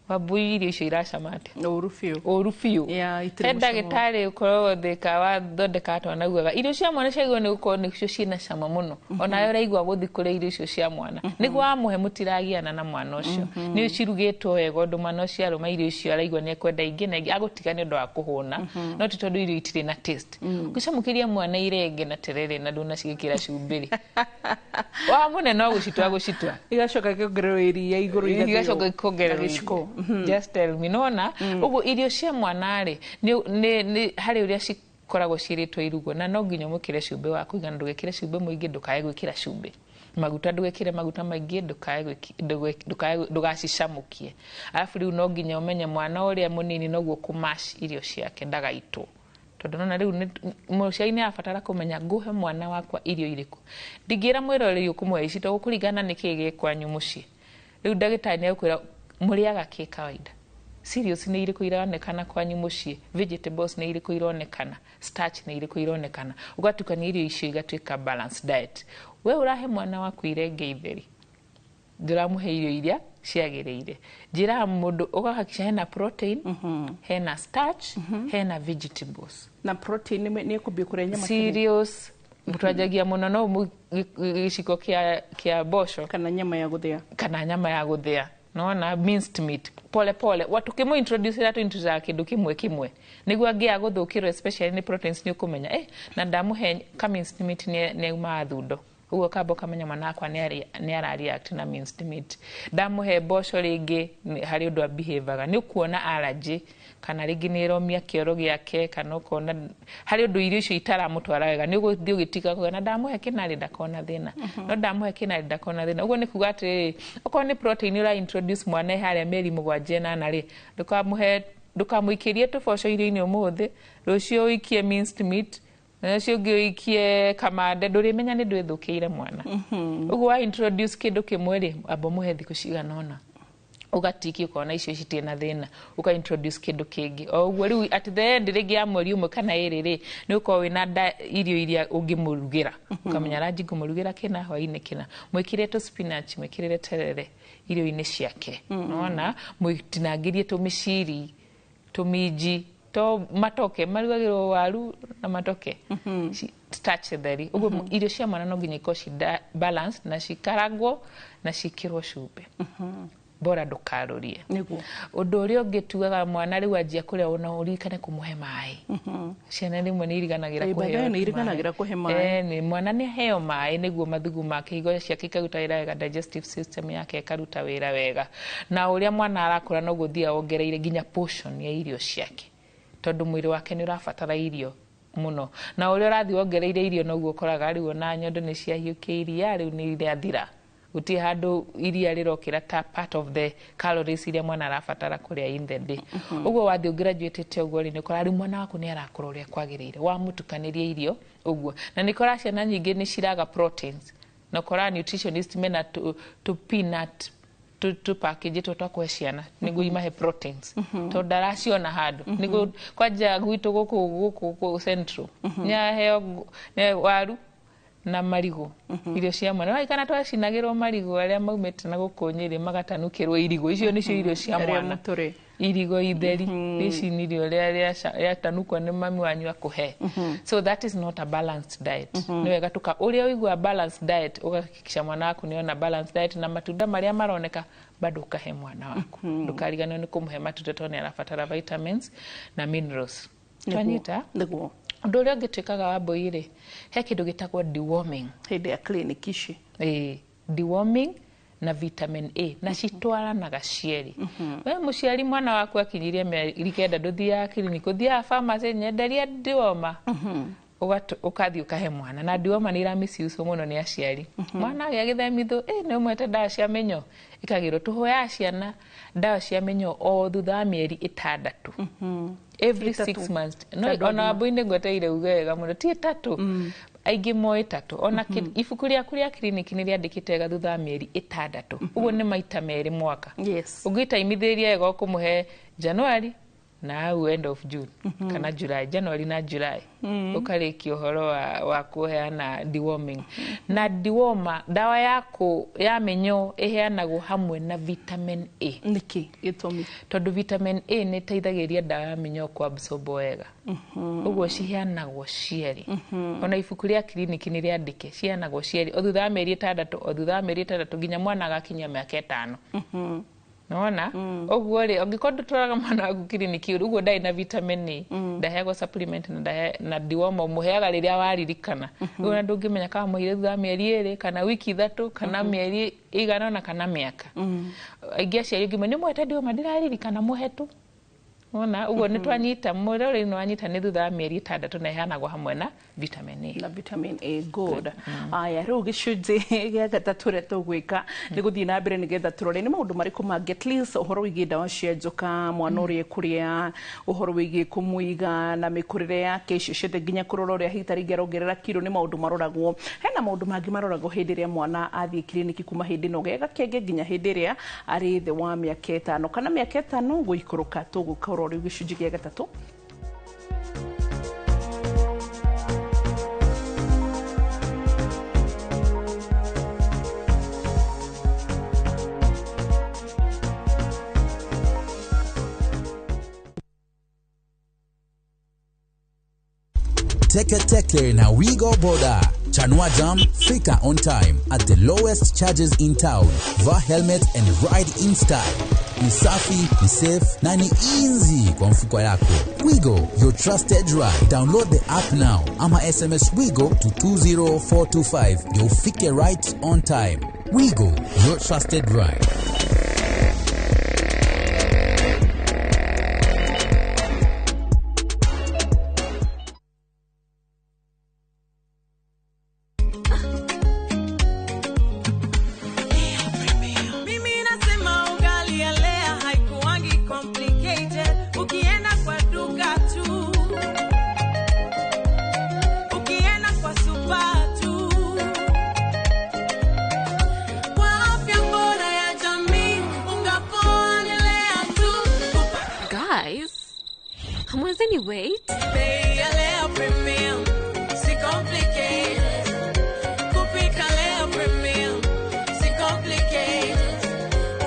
Wambui, irio icio iracama atĩa? Ũru biũ. Ũru biũ. Yeah, itirĩ He mũcamo. Ndagĩtarĩ ũkoragwo Thĩka wathondekaga twana, augaga irio cia mwana ciagĩrĩirwo nĩ gũkorwo nĩcio ciĩna cama mũno, onawe ũraigua gũthiĩ kũrĩa irio icio cia mwana, nĩguo wamũhe mũtiragiana na mwana ũcio, nĩ cirugĩtwo wega ũndũ mwana ũcio arũma irio icio araigua nĩ ekwenda ingĩ na ingĩ, agũtiga nĩ ũndũ wa kũhũna, no ti tondũ irio itirĩ na taste. Ũngĩcamũkĩria mwana irenge na terere na ndũnacigĩkĩra cumbĩ rĩ, wamũne no gũcitua gũcitua. Igacoka ĩkĩongererwo iria igũrũ, igathĩo igacoka ikongererwo na gĩciko. Iria. Just tell me, nona ũguo irio cia mwana rĩ, nĩ harĩ ũrĩa cikoragwo ciĩrĩtwo irugwo, na no nginya ũmũkĩre cumbĩ wa kũigana. Ndũgekĩre cumbĩ mũingĩ, ndũkae gwĩkĩra cumbĩ. Maguta, ndũgekĩre maguta maingĩ, ndũgacicamũkie. Arabu rĩu no nginya ũmenye mwana ũrĩa mũnini noguo kũmash irio ciake ndagaitwo, tondũ nona rĩu mũciari nĩ arabatara kũmenya ngũhe mwana wakwa irio irĩkũ. Ndingĩra mwĩroreri ũkũmũhe ici, tondũ gũkũringana nĩ kĩĩ gĩ kwanyu mũciĩ. Rĩu ndagĩtarĩ nĩ egũkwĩra mũrĩaga kĩ kawaida, cereals nĩ irĩkũ ironekana kwanyu mũciĩ, vegetables nĩ irĩkũ ironekana, starch nĩ irĩkũ ironekana, ũgatukania irio icio igatuĩka balanced diet. We ũrahe mwana waku irenge itheri, ndũramũhe irio iria ciagĩrĩire. Njĩraga mũndũ ũgahakikisha hena protein, hena starch, hena vegetables. Na protein nĩ ĩkũmbia kũrĩa nyama tene. Cereals twanjagia mũno no gĩciko kĩa mboco kana nyama ya gũthĩa. Kana nyama ya gũthĩa, nona minced meat, pole pole. Tukĩmũ introduce ĩra tũ kĩndũ kĩmwe kĩmwe nĩguo angĩaga gũthũkĩrwo, especially nĩ proteins. Nĩ ũkũmenya na ndamũhe ka minced meat nĩ aumaga thundo, ũguo kamba ũkamenya mwana wakwa nĩ ara react na minced meat. Ndamũhe mboco rĩngĩ harĩ ũndũ abehavaga, nĩ ũkuona allergy, kana rĩngĩ nĩ ĩromia kĩoro gĩake, kana ũkona harĩ ũndũ irio icio itaramũtwara wega, nĩ ũgũthiĩ ũgĩtiga kuga na ndamũhe kĩnarĩ ndakona thĩna, no ndamũhe kĩnarĩ ndakona thĩna. Ũguo nĩ kuga atĩrĩrĩ, okorwo nĩ protein ũra introduce mwana e harĩa mĩeri 7, 8 rĩ, ndũkamũhe, ndũkamũikĩrie tũboco irio-inĩ ũmũthĩ, rũciũ ũikie minced meat, na ũcio ũngĩ ũikie kamande, ndũrĩmenya nĩ ndwĩthũkĩire mwana. Ũguo wa introduce kĩndũ kĩmwe rĩ, amba ũmũhe thikũ cigana ũna, ũgatiki ũkona icio citirĩ na thĩna, ũka introduce kĩndũ kĩngĩ o ũguo. Rĩu at the end rĩngĩ ya mweri 1 kana 2 rĩ, nĩ ũkorwo wĩna irio iria ũngĩmũrugĩra, ũkamenya ranji ngũmũrugĩra kĩna, hwaĩ-inĩ kĩna. Mwĩkĩre tũ spinach, mwĩkĩrĩre terere irio-inĩ ciake, nona mwĩtinangĩrie tũmĩciri, tũminji, to matoke marugagĩrwo waru na matoke. Starch theri ũguo. Irio cia mwana no nginya ikorwo ci balanced na cikarangwo na ciĩkĩrwo cumbĩ, bora ndũkarũrie. Ũndũ ũrĩa ũngĩ tugaga, mwana rĩu anjia kũrĩa, ona ũririkane kũmũhe maĩ. Ciana rĩmwe nĩ iriganagĩra Ĩ, kũheo by the way, nĩ iriganagĩra kũhe maĩ. Nĩ mwana nĩ aheo maĩ nĩguo mathugu make, higo ciake ikaruta wĩra wega, digestive system yake ĩkaruta wĩra wega. Na ũrĩa mwana arakũra noguo ũthiaga wongereire nginya portion ya irio ciake, tondũ mwĩrĩ wake nĩ ũrabatara irio mũno, na ũrĩa ũrathiĩ wongereire irio noguo ũkoraga rĩu ona nyondo nĩ ciahiũkia iria rĩu nĩ irathira, gũtirĩ handũ iria rĩrokĩra ta part of the calories iria mwana arabatara kũrĩa in the day. Ũguo wathiĩ ũgraduatĩte ũguo rĩ, nĩ ũkoraga rĩu mwana waku nĩ arakũra ũrĩa kwagĩrĩire wamũtukanĩria irio ũguo. Na nĩ ũkoraga ciana nyingĩ nĩ ciraga proteins, na ũkoraga nutritionist mena tũ peanut tũ package tũ twa kũhe ciana nĩguo imahe proteins, tondũ ndaraciona handũ. Nĩguo kwanja gwitũ gũkũ central nĩ aheo waru na marigũ, irio cia mwana. Waikana twacinagĩrwo marigũ arĩa maumĩte na gũkũ Nyĩrĩ, magatanukĩrwo irigũ, icio nĩcio irio cia Arĩa mwana. mũtũrĩ. Irigo itheri rĩcinire ũrĩa rĩatanukwo nĩ mami wanyu akũhe. So that is not a balanced diet. Nĩ wega tuka ũrĩa ũigua balanced diet, ũgahakikisha mwana waku nĩ ona balanced diet, na matunda marĩa maroneka bado ũkahe mwana waku. Ndũkariganĩrwo nĩ kũmũhe matunda, tondũ nĩ arabatara vitamins na minerals. Twanyita? Nĩguo. Ũndũ ũrĩa ũngĩ twĩkaga wa mbũi rĩ, he kĩndũ gĩtagwo deworming. Hĩndĩ ya clinic ici. Ĩĩ, deworming na vitamin A na citwaranaga cierĩ. We mũciari, mwana waku akinyirie mĩeri 9, ndũthiaga clinic, ũthiaga pharmacy, nyenderia dewormer. Ũgathiĩ ũkahe mwana na dewormer nĩ ira misuse mũno nĩ aciari. Mwana agĩa gĩthemithũ, nĩ ũmwete ndawa cia mĩnyoo, ikagĩrwo tũhũyaga ciana ndawa cia mĩnyoo o thutha wa mĩeri 6. Every Ĩtatũ. 6 months. No Tondũ ona wambui-inĩ ngwetereire uge wega mũno, ti 3. Aingĩ moĩ 3. Ona ibuku rĩaku rĩa kiriniki nĩ rĩandĩkĩte wega thutha wa mĩeri 6. Ũguo nĩ maita 2 mwaka. Ũngĩtaimithĩrĩria wega ũkũmũhe January na hau end of June kana July, January na July. Ũkarĩkia ũhoro wa kũheana deworming. Na dewormer, ndawa ya mĩnyoo ĩheanagwo hamwe na vitamin A. Nĩkĩ gĩtũmi? Tondũ vitamin A nĩ ĩteithagĩrĩria ndawa ya mĩnyoo kũabsorb wega. Ũguo ciheanagwo cierĩ. Ona ibuku rĩa kiriniki nĩ rĩandĩke, ciheanagwo cierĩ o thutha wa mĩeri 6, o thutha wa mĩeri 6 nginya mwana agakinyia mĩaka 5. Nĩwona? Ũguo rĩ, ũngĩkorwo ndũtwaraga mwana waku kiriniki, ũguo ndarĩ na vitamin A, ndaheagwo supplement na na dewormer ũmũheaga rĩrĩa waririkana. Ũguo na ndũngĩmenya kana mũheire thutha wa mĩeri 2, kana wiki 3, kana mĩeri ĩigana ũna, kana mĩaka. Aingĩ aciari ũngĩmwĩra, nĩ mũhete dewormer, ndĩraririkana mũhe tu. Wona, ũguo nĩ twanyita, mũrori nĩ wanyita nĩ thutha wa mĩeri 6 na ĩheanagwo hamwe na vitamin A. Na vitamin A, good. Aya, rĩu gĩcunjĩ gĩa gatatũ ũrĩa tũgwĩka nĩ gũthiĩ na mbere nĩgetha tũrore nĩ maũndũ marĩkũ mangĩ, at least ũhoro wĩgiĩ ndawa cia njoka, mwana ũrĩa ekũrĩa, ũhoro wĩgiĩ kũmũiga na mĩkũrĩre yake, icio ciothe nginya kũrora ũrĩa hihi ta rĩngĩ arongerera kiro, nĩ maũndũ maroragwo. Hena maũndũ mangĩ maroragwo hĩndĩ ĩrĩa mwana athiĩ kiriniki kuma hĩndĩ ĩno ge gakenge nginya hĩndĩ ĩrĩa arĩ thĩ wa mĩaka 5 kana mĩaka 5 gũikũrũka. Tũgũka ũrora rĩu gĩcunjĩ gĩa gatatũ. Teke Teke na Wigo Boda. Chanua Jam, fika on time at the lowest charges in town. Vaa helmet and ride in style. Ni safi, ni safe na ni easy kwa mfuko yako. Wigo, your trusted ride. Download the app now ama SMS Wigo to 20425 ndio ufike right on time. Wigo, your trusted ride. Mimi nasema ugali ya Lea haikuangi complicated. Ukienda kwa duka tu, ukienda kwa super tu, kwa afya bora ya jamii, unga poa ni Lea tu. Guys, hamwezeni wait? Bei ya Lea Premium, si complicated. Kupika Lea Premium, si complicated.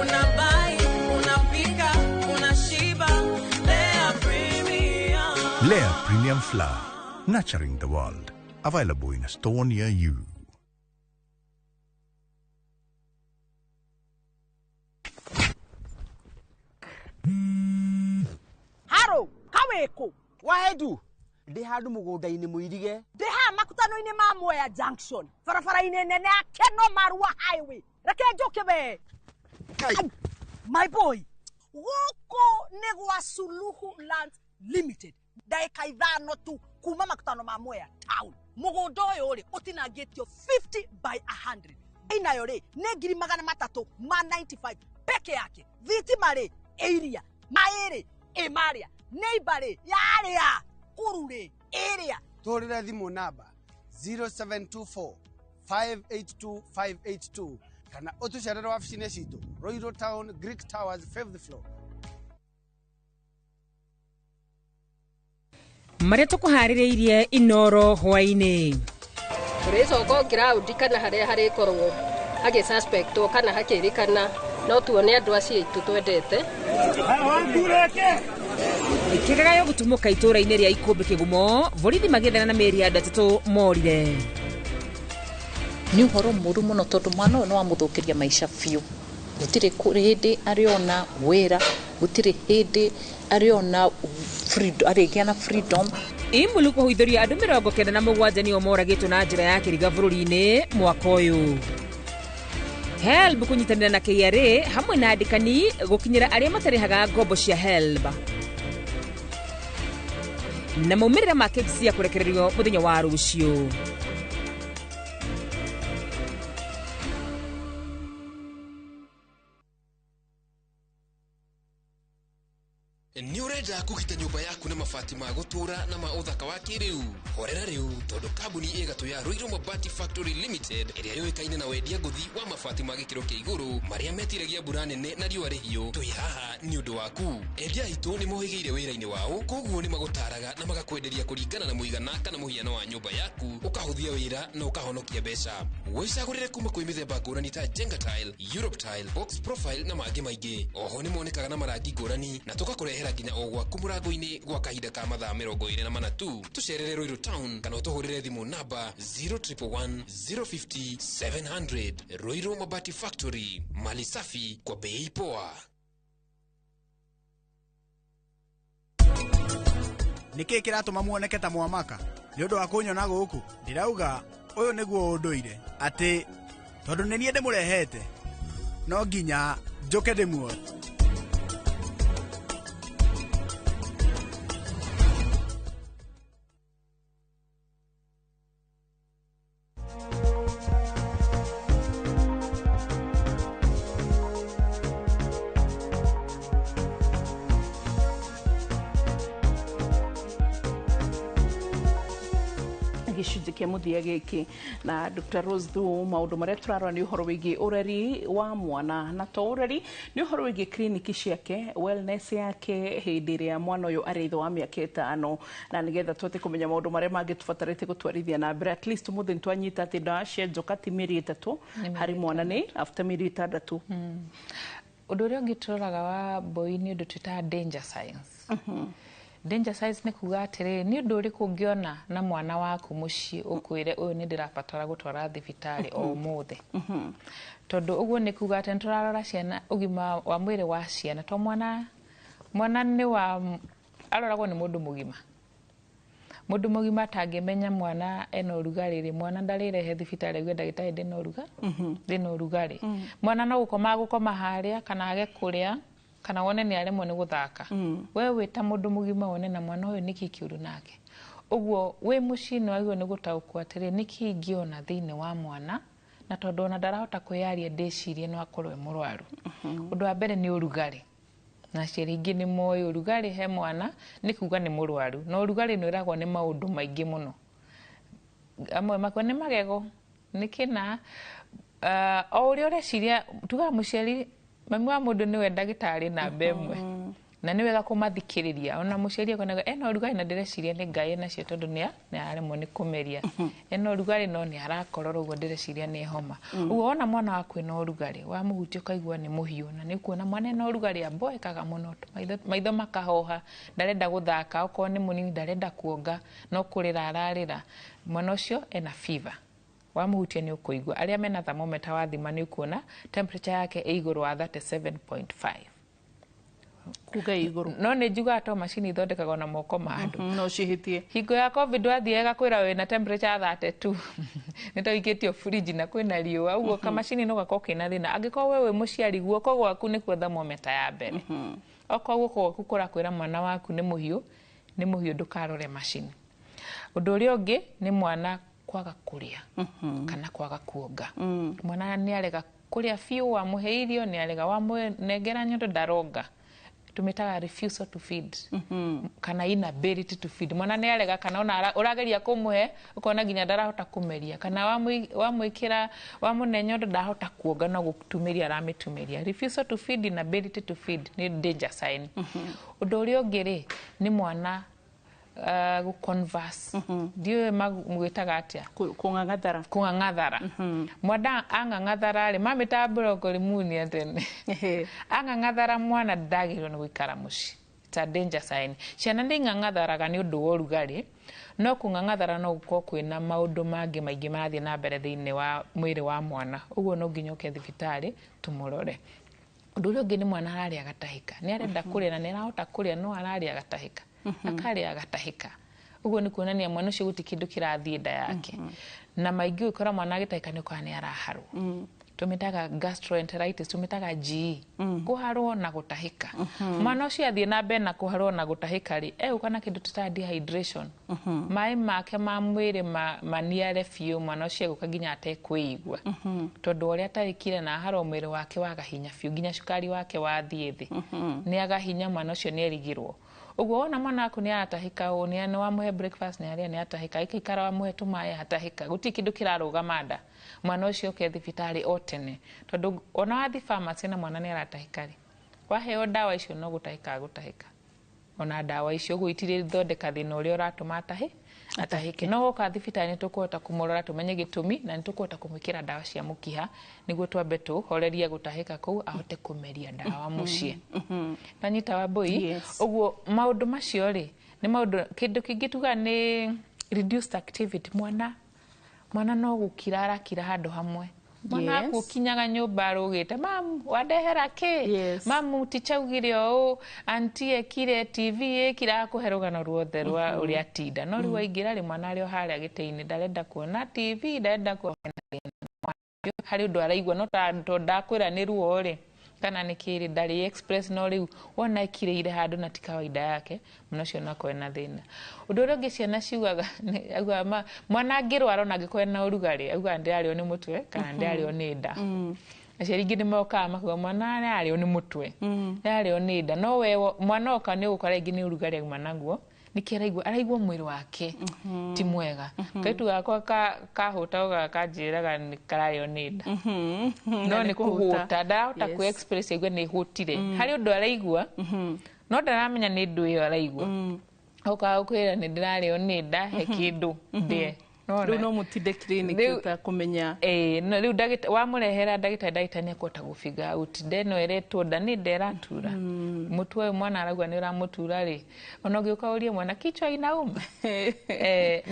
Unabuy, unapika, unashiba. Lea Premium. Lea Premium Flour, nurturing the world. Available in a store near you. Haro, kaweko. Wahedu, ndĩ handũ mũgũnda-inĩ mũirige. Ndĩ haha makutano-inĩ ma Mwea Junction, barabara-inĩ nene ya Keno Marua Highway. Reke njũke we. Ai, my boy, gũkũ nĩ gwa Suluhu Land Limited. Ndagĩka 5 tu kuma makutano ma Mwea town. Mũgũnda ũyũ rĩ ũtinangĩtio 50 by 100. Inayo rĩ nĩ 395,000 peke yake. Thitima rĩ ĩ iria, maĩ rĩ ĩ marĩa, neighbor rĩ yarĩa, kũru rĩ ĩrĩa. Tũhũrĩre thimũ namba 0724 582 582 kana ũtũcerere wabici-inĩ citũ Ruiru Town, Greek Towers, 5th floor. Marĩa tũkũharĩrĩirie Inoro hwaĩ-inĩ. Tũrĩcoka ground kana harĩa harĩkorwo hagĩ suspectwo kana hakĩrĩkana no tuone andũ acio aitũ twendete. Kĩgagayo gũtumũka itũũra-inĩ rĩa Ikũmbĩ Kĩgumo, borithi magĩethana na mĩĩrĩ ya andũ 3 morire. Nĩ ũhoro mũru mũno tondũ mwana ũyũ nĩ wamũthũkĩria maica biũ. Gũtirĩ hĩndĩ arĩona wĩra, gũtirĩ hĩndĩ arĩona freedom, arĩgĩa na freedom. Imulu kũhũithĩria andũ 97 nĩo moragĩtwo na njĩra ya kĩriga bũrũri-inĩ mwaka ũyũ. HELB kũnyitanĩra na KRA hamwe na andĩkani gũkinyĩra arĩa matarĩhaga ngombo cia HELB. Na maumĩrĩra ma KPSEA kũrekererio mũthenya wa rũciũ. Nĩ ũrenda kũgita nyũmba yaku na mabati ma gũtũũra na ma ũthaka wa kĩrĩu? Horera rĩu, tondũ kambuni ĩgatũ ya Ruiru Mabati Factory Limited, ĩrĩa yũĩkaine na wendia ngũthi wa mabati ma gĩkĩro kĩa igũrũ marĩa metiragia mbura nene na riũa rĩhiũ, twĩ haha nĩ ũndũ waku. Endia aitũ nĩ mohĩgĩire wĩra-inĩ wao, koguo nĩ magũtaraga na magakwenderia kũringana na mũigana kana mũhiano wa nyũmba yaku, ũkahũthia wĩra na ũkahonokia mbeca. Wĩcagũrĩre kuma kwĩ mĩthemba ngũrani ta Jenga Tile, Europe Tile, Box Profile na mangĩ maingĩ. Oho nĩ monekaga na marangi ngũrani na tũgakũrehera nginya o gwaku mũrango-inĩ gwa kahinda ka mathaa 24 tu. Tũcerere Ruiru Town kana ũtũhũrĩre thimũ namba 0111 050 700. Ruiru Mabati Factory, mali safi kwa bei poa. Nä kä kä ratå ma muoneke ta mwamaka nä å ndå wa kå nyona gå kå ndärauga å yå nä guo å ndå ire atä tondå nä niä ndä må rehete no nginya njå ke ndä muoe. Gĩcunjĩ kĩa mũthia gĩkĩ na Dr. Rose Thu, maũndũ marĩa tũrarora nĩ ũhoro wĩgiĩ ũreri wa mwana, na to ũreri, nĩ ũhoro wĩgiĩ kliniki ciake, wellness yake hĩndĩ ĩrĩa mwana ũyũ arĩ thĩ wa mĩaka 5, na nĩgetha tũhote kũmenya maũndũ marĩa mangĩ tũbatarĩte gũtwarithia na mbere. At least ũmũthĩ nĩtwanyita atĩ ndawa cia njoka ti mĩeri 3 harĩ mwana, nĩ after mĩeri 6. Ũndũ ũrĩa ũngĩ tũroraga wa mboi nĩ ũndũ twĩtaga danger signs. Danger signs nĩ kuga atĩrĩrĩ, nĩ ũndũ ũrĩkũ ũngĩona na mwana waku mũciĩ ũkwĩre ũyũ nĩ ndĩrabatara gũtwara thibitarĩ o ũmũthĩ. Tondũ ũguo nĩ kuga atĩ nĩtũrarora ciana, ũgima wa mwĩrĩ wa ciana, to mwana nĩ wa aroragwo nĩ mũndũ mũgima. Mũndũ mũgima atangĩmenya mwana ena ũrugarĩ rĩ, mwana ndarĩrehe thibitarĩ auge ndagĩtarĩ ndĩna ũrugarĩ. Mwana no gũkoma agũkoma harĩa kana age kũrĩa kana wone nĩ aremwo nĩ gũthaka. We wĩ ta mũndũ mũgima wone na mwana ũyũ nĩkĩ kĩũru nake. Ũguo wĩ mũciĩ nĩ wagĩrĩirwo nĩ gũtaũkwo atĩrĩ, nĩkĩ ingĩona thĩinĩ wa mwana, na tondũ ona ndarahota kwĩyaria ndĩcirie no akorwo e mũrwaru. Ũndũ wa mbere nĩ ũrugarĩ. Na aciari aingĩ nĩ moĩ ũrugarĩ he mwana nĩ kuga nĩ mũrwaru. Na ũrugarĩ nĩ ũragwo nĩ maũndũ maingĩ mũno. Amwe makwa nĩ magego, nĩ kĩna, o ũrĩa ũreciria, tugaga mũciari mami wa mũndũ nĩwe ndagĩtarĩ namba ĩmwe. Na nĩ wega kũmathikĩrĩria. Ona mũciari akonaga ena ũrugarĩ na ndĩreciria nĩ ngai nacio tondũ nĩ aremwo nĩ kũmeria. Ena ũrugarĩ no nĩ arakorora, ũguo ndĩreciria nĩ homa. Ũguo wona mwana waku ena ũrugarĩ, wamũhutia ũkaigua nĩ mũhiũ, na nĩ ũkuona mwana ena ũrugarĩ amboekaga mũno, maitho makahoha, ndarenda gũthaka, okorwo nĩ mũnini ndarenda kuonga, no kũrĩra ararĩra. Mwana ũcio ena fever. Wamuhutia nĩ ũkũigua. Arĩa mena thermometer wathima nĩ ũkuona temperature yake ĩ igũrũ wa 37.5. Kuga igũrũ. No nĩ njugaga to macini ithondekagwo na moko ma andũ. No cihĩtie. Hingo ya COVID wathiaga kwĩra wĩna temperature ya 32. Nĩ twaikĩtio fridge na kwĩna riũa, ũguo kamacini no gakorwo kena thĩna. Angĩkorwo we wĩ mũciari, guoko gwaku nĩkuo thermometer ya mbere. Okorwo guoko gwaku kũrakwĩra mwana waku nĩ mũhiũ, nĩ mũhiũ, ndũkarore macini. Ũndũ ũrĩa ũngĩ nĩ mwana kwaga kũrĩa kana kwaga kuonga. Mwana nĩ arega kũrĩa biũ, wamũhe irio nĩ arega, wamũnengera nyondo ndaronga. Tũmĩtaga refusal to feed kana inability to feed. Mwana nĩ arega, kana ona ũrageria kũmũhe ũkona nginya ndarahota kũmeria, kana wamwĩkĩra, wamũne nyondo ndarahota kuonga, no gũtumĩria aramĩtumĩria. Refusal to feed, inability to feed nĩ danger sign. Ũndũ ũrĩa ũngĩ rĩ nĩ mwana gũconverse. Ndiũĩ mwĩtaga atĩa? Kũng'ang'athara. Kũng'ang'athara. Mwana ang'ang'athara rĩ, mamĩtaga broccoli tene. Ang'ang'athara mwana ndagĩrĩirwo nĩ gũikara mũciĩ. It's a danger sign. Ciana nĩ ing'ang'atharaga nĩ ũndũ wa ũrugarĩ, no kũng'ang'athara no gũkorwo kwĩna maũndũ mangĩ maingĩ marathiĩ na mbere thĩinĩ wa mwĩrĩ wa mwana. Ũguo no nginya ũke thibitarĩ tũmũrore. Ũndũ ũrĩa ũngĩ nĩ mwana ararĩa gatahĩka. Nĩ arenda kũrĩa na nĩ arahota kũrĩa, no ararĩa gatahĩka. Akarĩa gatahĩka. Ũguo nĩ kuonania mwana ũcio gũtirĩ kĩndũ kĩrathiĩ nda yake. Na maingĩ ũgĩkora mwana agĩtahĩka nĩ ũkora nĩ araharwo. Tũmĩtaga gastroenteritis, tũmĩtaga GE, kũharwo na gũtahĩka. Mwana ũcio athiĩ na mbere na kũharwo na gũtahĩka rĩ, egũka na kĩndũ tũtaga dehydration, maĩ make ma mwĩrĩ maniare biũ. Mwana ũcio egũka nginya atekwĩigua, tondũ ũrĩa atarĩkire na aharwo, mwĩrĩ wake waga hinya biũ, nginya cukari wake wathiĩ thĩ, nĩ aga hinya. Mwana ũcio nĩ erigirwo ũguo. Wona mwana waku nĩ aratahĩka ũũ, nĩ wamũhe breakfast nĩ arĩa nĩ atahĩka, aikaikara wamũhe tũmaĩ atahĩka, gũtirĩ kĩndũ kĩrarũgama nda, mwana ũcio oke thibitarĩ o tene, tondũ ona wathi pharmacy na mwana nĩ aratahĩka rĩ, waheo ndawa icio no gũtahĩka agũtahĩka ona ndawa icio. Ũguo itirĩthondeka thĩna ũrĩa ũratũma atahĩke. No woka thibitarĩ, nĩ tũkũhota kũmũrora, tũmenye gĩtũmi, na nĩ tũkũhota kũmwĩkĩra ndawa cia mũkiha nĩguo twambe tũhorerie gũtahĩka kũu, ahote kũmeria ndawa mũciĩ. Nanyita, Wambui? Yes. Ũguo maũndũ macio rĩ, nĩ maũndũ. Kĩndũ kĩngĩ tuga nĩ reduced activity. Mwana no gũkira arakira handũ hamwe. Mwana waku ũkinyaga nyũmba arũgĩte, "Mamu, wandehera kĩ?" "Mamu, ticha augire ũũ, auntie ekire, TV ĩkire," akũhe rũgano ruothe rwa ũrĩa atinda. No rĩu waingĩra rĩ, mwana arĩ o harĩa gĩtĩ-inĩ, ndarenda kuona TV, ndarenda kuona. Harĩ ũndũ araigua, no tondũ ndakwĩra nĩ ruo rĩ kana nĩ kĩrĩ, ndarĩ express. No rĩu wona ekirĩire handũ na ti kawaida yake, mwana ũcio no akorwo na thĩna. Ũndũ ũrĩa ũngĩ ciana ciugaga augaga mwana angĩrwara, ona angĩkorwo ena ũrugarĩ, augaga, "Ndĩrarĩo nĩ mũtwe" kana "Ndĩrarĩo nĩ nda." Aciari aingĩ nĩ mokaga makauga mwana ararĩo nĩ mũtwe, ararĩo nĩ nda. No we mwana oka nĩ ũgũkora rĩngĩ nĩ ũrugarĩ auma naguo, nĩkĩ araigua mwĩrĩ wake ti mwega. Kaitu gakwa kahũta kanjĩraga nĩ kararĩo nĩ nda, no nĩ kũhũta, ndarahota kwĩ express aigue nĩ hũtire. Harĩ ũndũ araigua, no ndaramenya nĩ ndũ ĩyo araigua. Okaga gũkwĩra, "Nĩ ndĩrarĩo nĩ nda, he kĩndũ ndĩe." Rĩu no mũtinde clinic ũtakũmenya. Ĩĩ, no rĩu wamũrehera ndagĩtarĩ, ndagĩtarĩ nĩ ekũhota gũ figure out nda ĩno ĩretwo nda nĩ nda ĩratura, mũtwe ũyũ mwana arauga nĩ ũramũtura rĩ. Ona ũngĩũka ũrie mwana, "Kichwa inauma?"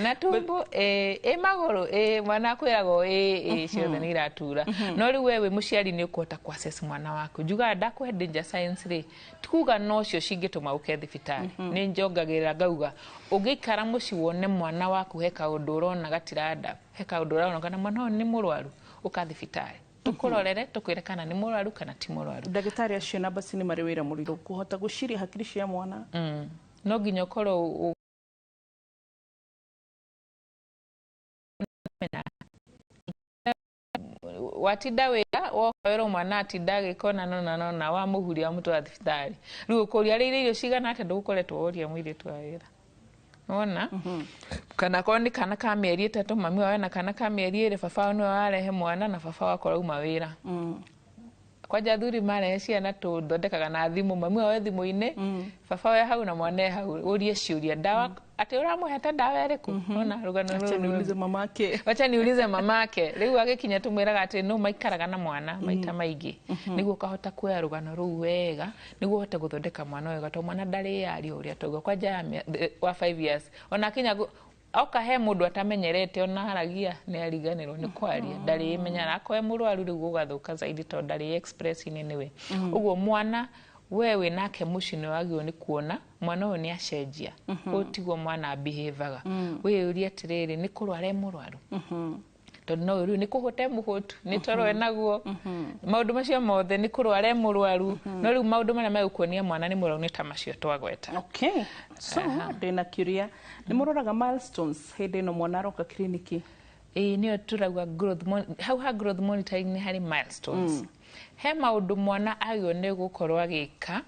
"Na tumbo?" "Ĩ magũrũ?" "Ĩ." Mwana akwĩraga ĩ ciothe nĩ iratura. No rĩu we wĩ mũciari nĩ ũkũhota kũ assess mwana waku. Njugaga ndakũhe danger signs rĩ, ti kuga nocio cingĩtũma ũke thibitarĩ. Nĩ njongagĩrĩra ngauga ũngĩikara mũciĩ wone mwana waku he kaũndũ ũrona gatiranda, he kaũndũ ũrona kana mwana ũyũ nĩ mũrwaru, ũka thibitarĩ tũkũrorere, tũkwĩre kana nĩ mũrwaru kana ti mũrwaru. Ndagĩtarĩ acio na basi nĩ marĩ wĩra mũritũ kũhota gũciria hakiri cia mwana. No nginya ũkorwo ũmenya watinda wĩra, woka wĩrwo mwana atinda agĩkona nona nona, wamũhuria wamũtwara thibitarĩ. Rĩu ũkũria arĩire irio cigana atĩa, ndũgũkoretwo woria mũirĩtu wa wĩra wona kana korwo nĩ kana ka mĩeri 3, mami wao ena kana ka mĩeri 2, baba wao nĩwe warehe mwana na baba wakorwo auma wĩra. Kwanja athuri marehe ciana tũthondekaga na thimũ, mami wao e thimũ-inĩ, baba we hau na mwana e hau, ũrie ciũria, ndawa atĩ ũramũhete ndawa ĩrĩkũ? Ona rũgano Acha rũrũ. niulize mamake. Wacha niulize mamake. Rĩu agĩkinya tũmwĩraga atĩ no maikaraga na mwana maita maingĩ nĩguo ũkahota kuoya rũgano rũu wega, nĩguo ũhote gũthondeka mwana wega, tondũ mwana ndarĩyaria ũrĩa tauga. Kwanja ya wa 5 years, ona akinya oka he mũndũ atamenyerete, ona aragia nĩ ariganĩrwo nĩ kwaria, ndarĩmenyara. Akorwo e mũrwaru rĩu gũgathũka zaidi, tondũ ndarĩ express-inĩ nĩwe. Ũguo mwana we wĩ nake mũciĩ nĩ wagĩrĩirwo nĩ kuona mwana ũyũ nĩ acenjia, ũyũ tiguo mwana behavior. Wĩyũrie atĩrĩrĩ, nĩ kũrwara e mũrwaru? Tondũ no rĩu nĩ kũhũta e mũhũtu, nĩ toro enaguo, maũndũ macio mothe, nĩ kũrwara e mũrwaru? No rĩu maũndũ marĩa megũkuonia mwana nĩ mũrwaru nĩ ta macio twagweta. Okay, so ndĩna kĩũria, nĩ mũroraga milestones hĩndĩ ĩno mwana aroka kiriniki? Ĩĩ, nĩyo turauga growth hau ha growth monitoring nĩ harĩ milestones. He maũndũ mwana agĩrĩirwo nĩ gũkorwo agĩka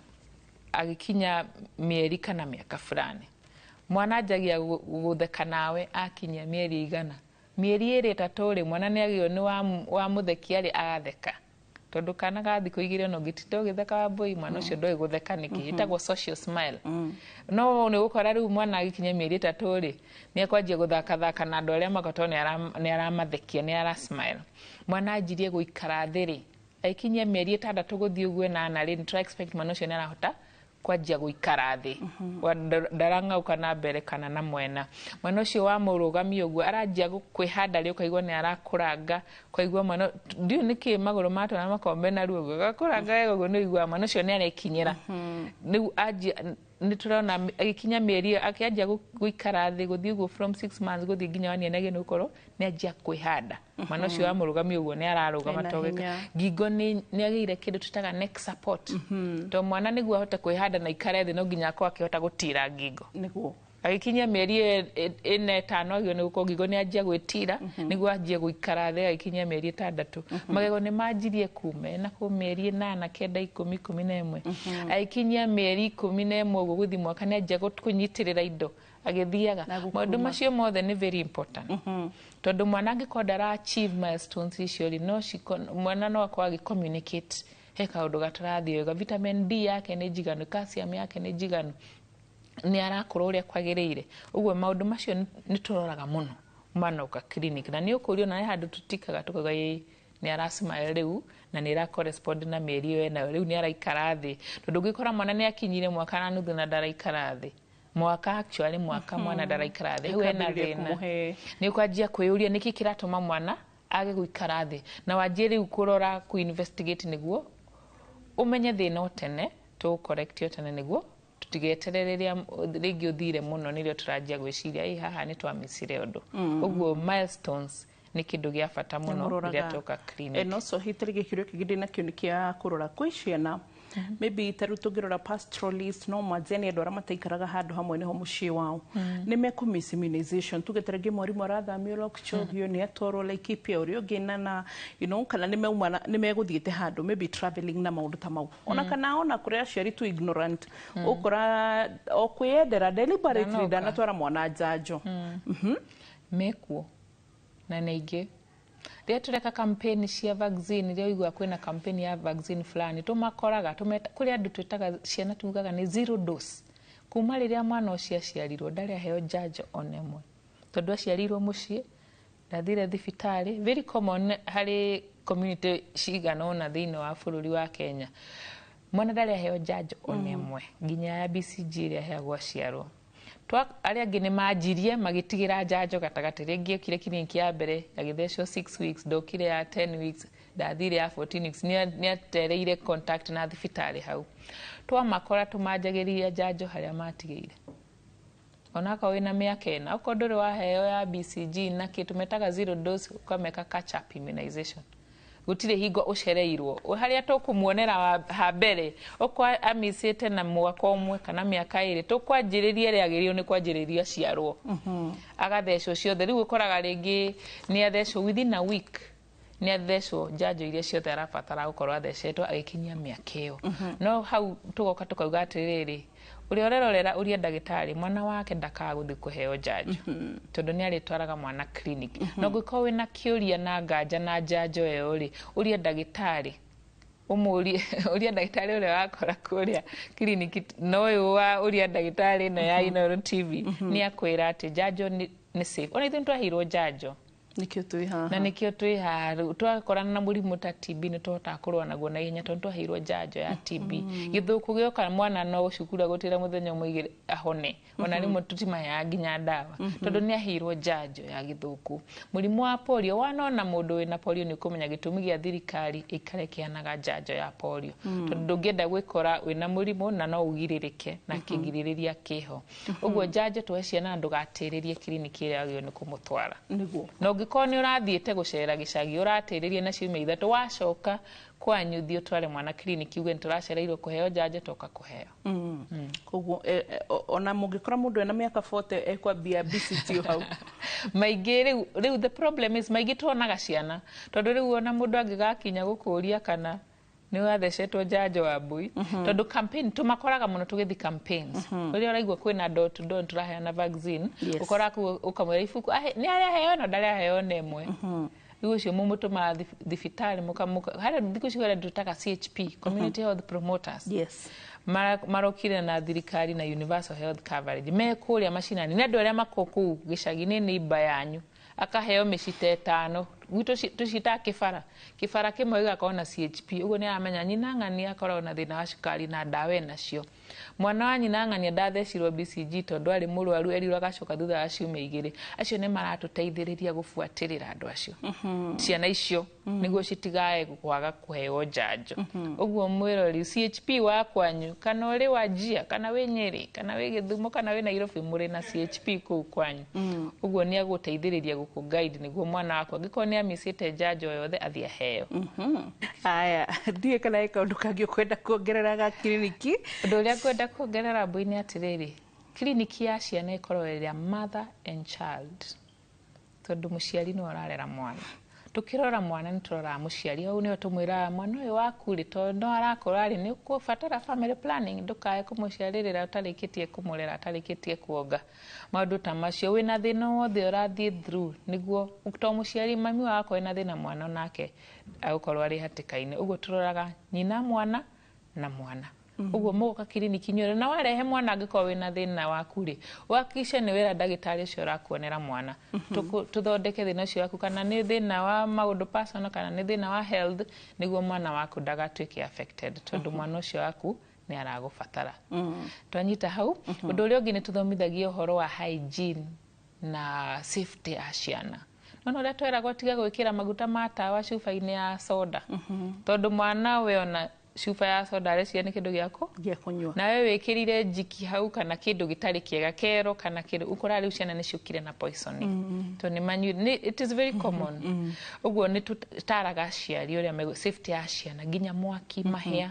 agĩkinya mĩeri kana mĩaka fulani. Mwana anjagia gũtheka nawe akinyia mĩeri 100, mĩeri 2, 3 rĩ, mwana nĩ agĩrĩirwo nĩ wamũthekia rĩ, agatheka, tondũ kana ga thikũ 2 ona ũngĩtinda ũgĩtheka, Wambũi, mwana ũcio ndoĩ gũtheka nĩkĩ. Ĩtagwo social smile. No nĩ ũgũkora rĩu mwana agĩkinya mĩeri 3 rĩ, nĩ ekwanjia gũthakathaka na andũ arĩa magoto, nĩ aramathekia, nĩ ara smile. Mwana anjirie gũikara thĩ rĩ, agĩkinyia mĩeri 6 gũthiĩ ũguo 8 rĩ, nĩ tũra expect mwana ũcio nĩ arahota kwanjia gũikara thĩ. Ndarang'auka na mbere kana na mwena. Mwana ũcio wamũrũgamia ũguo aranjia kwĩhanda rĩ, ũkaigua nĩ arakũranga, ũkaigua mwana ndiũ nĩkĩ magũrũ ma twana makoragwo mena ruo ũguo, agakũranga wega ũguo, nĩ ũiguaga mwana ũcio nĩ arekinyĩra. Rĩu anjia Nĩ tũrona agĩkinya mĩeri akĩanjia gũikara thĩ, gũthiĩ ũguo from 6 months gũthiĩ nginya 1 year, nĩ agĩrĩirwo gũkorwo nĩ anjia kwĩhanda. Mwana ũcio wamũrũgamia ũguo nĩ ararũgama. Ena to hinya. Ngingo nĩ agĩire kĩndũ tũtaga neck support, to mwana nĩguo ahote kwĩhanda na ikare thĩ, no nginya akorwo akĩhota gũtira ngingo. Agĩkinyia mĩeri 4, 5, agĩrĩirwo nĩ gũkorwo ngingo nĩ anjia gwĩtira nĩguo anjie gũikara thĩ. Agĩkinyia mĩeri 6, magego nĩ manjirie kuma ena kũu mĩeri 8, 9, 10, 11. Agĩkinyia mĩeri 11 ũguo gũthiĩ mwaka, nĩ anjia kũnyitĩrĩra indo agĩthiaga. Na gũkuma. Maũndũ macio mothe nĩ very important, tondũ mwana angĩkorwo ndara achieve milestones icio rĩ, no mwana no akorwo agĩ communicate he kaũndũ gatarathiĩ wega. Vitamin D yake nĩ njiganu? Calcium yake nĩ njiganu? Nĩ arakũra ũrĩa kwagĩrĩire? Ũguo maũndũ macio nĩ tũroraga mũno mwana oka clinic, na nĩ ũkũrio na he handũ tũtikaga tũkauga ĩĩ, nĩ aracimile rĩu na nĩ ĩra correspond na mĩeri ĩyo enayo, rĩu nĩ araikara thĩ. Tondũ ũngĩkora mwana nĩ akinyire mwaka na nuthu na ndaraikara thĩ, mwaka, actually mwaka, mwana ndaraikara thĩ, hau hena Ũkambĩrĩria thĩna. Kũmũhe. Nĩ ũkwanjia kwĩyũria nĩkĩ kĩratũma mwana age gũikara thĩ, na wanjie rĩu kũrora, kũ investigate, nĩguo ũmenye thĩna o tene, tũ correct o tene, nĩguo tũtigeterere rĩrĩa rĩngĩ ũthire mũno nĩrĩo tũranjia gwĩciria ĩ haha nĩ twamĩcire ũndũ. Ũguo milestones nĩ kĩndũ gĩa bata mũno rĩrĩa twoka clinic. And also hihi tarĩngĩ kĩũria kĩngĩ ndĩnakĩo nĩ kĩa kũrora kwĩ ciana, maybe ta rĩu tũngĩrora pastoralist, no manjia nĩ andũ arĩa mataikaraga handũ hamwe nĩho mũciĩ wao, nĩ mekũmiss immunization. Tuge tarĩngĩ mwarimũ arathamio Lokchogio, nĩ atwarwo Laikipia, ũrĩa ũngĩ nana kana nĩ mauma nĩ megũthiĩte handũ, maybe traveling na maũndũ ta mau, ona kana ona kũrĩ aciari tu ignorant, ũkora o kwĩyendera deliberately Ndanoka. ndanatwara mwana njanjo. Mekuo na nĩ aingĩ. Rĩrĩa tũreka campaign cia vaccine, rĩrĩa ũiguaga kwĩna campaign ya vaccine fulani, tũmakoraga kũrĩ andũ twĩtaga ciana, tugaga nĩ zero dose, kuma rĩrĩa mwana ũcio aciarirwo ndarĩ aheo njanjo ona ĩmwe, tondũ aciarirwo mũciĩ, ndathire thibitarĩ. Very common harĩ community cigana ũna thĩinĩ wa bũrũri wa Kenya, mwana ndarĩ aheo njanjo ona ĩmwe, nginya ya BCG ĩrĩa aheagwo aciarwo. Arĩa angĩ nĩ manjirie magĩtigĩra njanjo gatagatĩ, rĩngĩ okire kiriniki ya mbere agĩthecwo 6 weeks, ndokire ya 10 weeks, ndathire ya 14 weeks, nĩ atereire contact na thibitarĩ. Hau twamakora tũmanjagĩrĩria njanjo harĩa matigĩire. Onakorwo wĩna mĩaka 4, okorwo ndũrĩ waheo ya BCG na kĩ tũmetaga zero dose, ũkameka catch up immunization. Gũtirĩ hingo ũcereirwo harĩa tũkũmuonera ha mbere. Okorwo amicĩte na mwaka 1 kana mĩaka 2, tũkwanjĩrĩria ĩrĩa agĩrĩirwo nĩ kwanjĩrĩria aciarwo, agathecwo ciothe. Rĩu ũkoraga rĩngĩ nĩ athecwo within a week, nĩ athecwo njanjo iria ciothe arabatara gũkorwo athecetwo agĩkinyia mĩaka ĩyo. No hau tũgoka tũkauga atĩrĩrĩ, ũrĩa ũrerorera ũria ndagĩtarĩ, mwana wake ndakaga gũthiĩ kũheo njanjo, tondũ nĩ arĩtwaraga mwana clinic. Na ũngĩkorwo wĩna kĩũria na nganja na njanjo ĩyo rĩ, ũria ndagĩtarĩ, ũmũrie, ũria ndagĩtarĩ ũrĩa wakora kũrĩa kiriniki. No ũyũ wa ũria ndagĩtarĩ ĩno ya Inooro TV nĩ akwĩra atĩ njanjo nĩ safe. Ona ithuĩ nĩ twaheirwo njanjo. Nĩkĩo twĩ haha. Na nĩkĩo twĩ haha. Rĩu twakorana na mũrimũ ta TB, nĩ tũhotaga kũrũa naguo na ihenya, tondũ twaheirwo njanjo ya TB. Gĩthũkũ gĩoka, mwana no cukuru agũtĩra mũthenya ũmwe igĩrĩ ahone. Ona rĩmwe tũtimaheaga nginya ndawa, tondũ nĩ aheirwo njanjo ya gĩthũkũ. Mũrimũ wa polio, wanona mũndũ wĩna polio nĩ ũkũmenya gĩtũmi gĩa thirikari ĩikare ĩkĩheanaga njanjo ya polio, tondũ ndũngĩenda gwĩkora wĩna mũrimũ na no ũgirĩrĩke na kĩgirĩrĩria kĩho. Ũguo njanjo tũhe ciana, na ndũgatĩrĩrie kiriniki ĩrĩa wagĩrĩirwo nĩ kũmũtwara. Na ũngĩkorwo nĩ ũrathiĩte gũcera gĩcagi, ũratĩrĩrie na ciumia 3, wacoka kwanyu, thiĩ ũtware mwana kiriniki, uge nĩ tũracereirwo kũheo njanjo, toka kũheo. Koguo ona mũngĩkora mũndũ ena mĩaka 40 ekwambia BCG hau? Maingĩ rĩu the problem is maingĩ tuonaga ciana, tondũ rĩu ona mũndũ angĩgakinya gũkũria kana nĩ wathecetwo njanjo wa mbui, tondũ campaign tũmakoraga mũno tũgĩthi campaigns, rĩrĩa ũraigua kwĩna door to door tũraheana vaccine. Ũkoraga kũu ũkamwĩra ibuku nĩ arĩa aheo ĩno, ndarĩ aheo ona ĩmwe. Rĩu ũcio mũmũtũmaga thibitarĩ harĩa thikũ ici harĩa tũtaga CHP, community health promoters. Marokire na thirikari na universal health coverage, me kũrĩa macinani, nĩ andũ arĩa mako kũu gĩcagi-inĩ, nĩ imba yanyu, akaheo mĩcita 5. Gwitũ tũciĩtaga kĩbara. Kĩbara kĩmwe gĩgakorwo na CHP, ũguo nĩ aramenya nyina ng'ania akoragwo na thĩna wa cukari na ndawa enacio. Mwana wa nyina ng'ania ndathecirwo BCG tondũ arĩ mũrwaru, erirwo agacoka thutha wa ciumia 2. Acio nĩ maratũteithĩrĩria gũbuatĩrĩra andũ acio, ciana icio, nĩguo citigae kwaga kũheo njanjo. Ũguo mwĩrori CHP wa kwanyu, kana ũrĩ wa Njia, kana wĩ Nyĩrĩ, kana wĩ Gĩthumo, kana wĩ Nairobi, mũrĩ na CHP kũu kwanyu. Ũguo nĩ agũteithĩrĩria gũkũ guide nĩguo mwana waku angĩkorwo nĩ amicĩte njanjo yothe athiĩ aheo. Aya, ndiũĩ kana he kaũndũ kangĩ ũkwenda kuongerera ga kiriniki. Ũndũ ũrĩa ngwenda kuongerera mbui-inĩ atĩrĩrĩ, kiriniki ya ciana ĩkoragwo ĩrĩa mother and child, tondũ mũciari nĩwe ũrarera mwana. Tũkĩrora mwana nĩ tũroraga mũciari. Hau nĩho tũmwĩraga mwana ũyũ waku rĩ, tondũ no arakũra rĩ, nĩ ũkũbatara family planning, ndũkae kũmũciarĩrĩra ũtarĩkĩtie kũmũrera, atarĩkĩtie kuonga, maũndũ ta macio. Wĩna thĩna wothe ũrathiĩ through, nĩguo to mũciari mami wao ena thĩna, mwana onake agũkorwo arĩ hatĩka-inĩ. Ũguo tũroraga nyina mwana na mwana. Ũguo mũgoka kiriniki inyuothe, na warehe mwana angĩkorwo wĩna thĩna waku rĩ, ũhakikishe nĩ wĩra ndagĩtarĩ ũcio ũrakuonera mwana. Tũthondeke thĩna ũcio waku, kana nĩ thĩna wa maũndũ personal kana nĩ thĩna wa health, nĩguo mwana waku ndagatuĩke affected, tondũ mwana ũcio waku nĩ aragũbatara. Twanyita hau. Ũndũ ũrĩa ũngĩ, nĩ tũthomithagia ũhoro wa hygiene na safety ya ciana. Nona ũrĩa tweragwo tiga gwĩkĩra maguta ma tawa cuba-inĩ ya soda, tondũ mwana we ona cuba ya soda areciria nĩ kĩndũ gĩaku gĩa kũnyua. Nawe wĩkĩrire njiki hau kana kĩndũ gĩtarĩ kĩega, kero kana kĩndũ, ũkora rĩu ciana nĩ ciũkire na poisoning tondũ nĩ manyuire. It is very common. Ũguo nĩ tũtaraga aciari ũrĩa safety ya ciana, nginya mwaki, mahĩa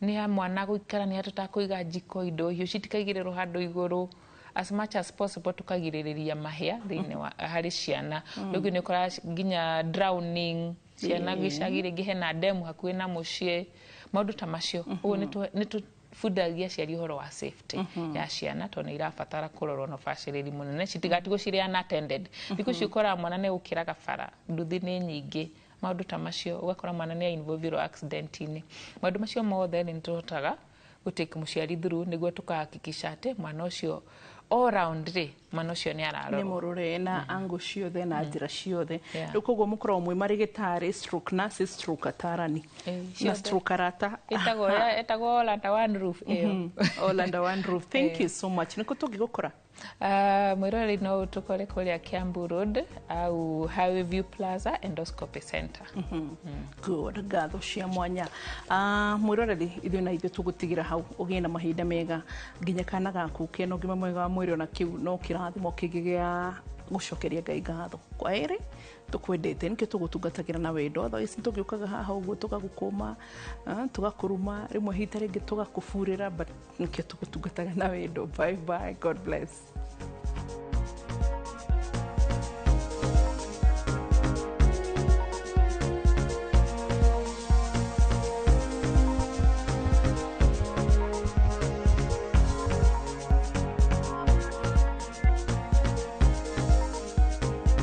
nĩ ya mwana gũikara, nĩ tũtakũiga njiko, indo hiũ citikaigĩrĩrwo handũ igũrũ. As much as possible tukagirĩrĩria mahĩa thĩinĩ wa harĩ ciana. Rĩu nĩ ũkoraga nginya drowning ciana gĩcagi, rĩngĩ hena demu hakuhĩ na mũciĩ, maũndũ ta macio. Ũguo nĩ tũbundithagia aciari ũhoro wa safety ya ciana, tondũ nĩ irabatara kũrorwo na ũbacĩrĩri mũnene, citigatigwo cirĩ unattended. Thikũ ici ũkoraga mwana nĩ gũkĩraga bara, nduthi nĩ nyingĩ, maũndũ ta macio, ũgakora mwana nĩ involve accident-inĩ. Maũndũ macio mothe nĩ tũhotaga gũtake mũciari through nĩguo tũkahakikisha atĩ mwana ũcio all round rĩ, mwana ũcio nĩ nĩ ararorwo mũrore na angle ciothe na njĩra ciothe. Rĩu koguo mũkoragwo mwĩ marĩgĩtarĩ, stroke nurses, stroke atarani na ciothe. Stroke arata. Ĩtagwo all under one roof ĩyo. All under one roof. Thank you so much. Nĩkũ tũngĩgũkora? Mwĩroreri no ũtũkore kũrĩa Kiambu Road au Highway View Plaza Endoscopy Center. Good, ngatho cia mwanya. Mwĩroreri, ithuĩ na ithuĩ tũgũtigĩra hau. Ũgĩe na mahinda mega nginya kana gaku kena ũgima mwega wa mwĩrĩ, ona kĩu no kĩrathimo kĩngĩ gĩa gũcokeria Ngai ngatho. Kwa ĩrĩ tũkwendete, nĩkĩo tũgũtungatagĩra na wendo. Thaa ici tũgĩũkaga haha ũguo tũgagũkũma, tũgakũruma rĩmwe, hita rĩngĩ tũgakũburĩra, but nĩkĩo tũgũtungataga na wendo. Bye bye, God bless.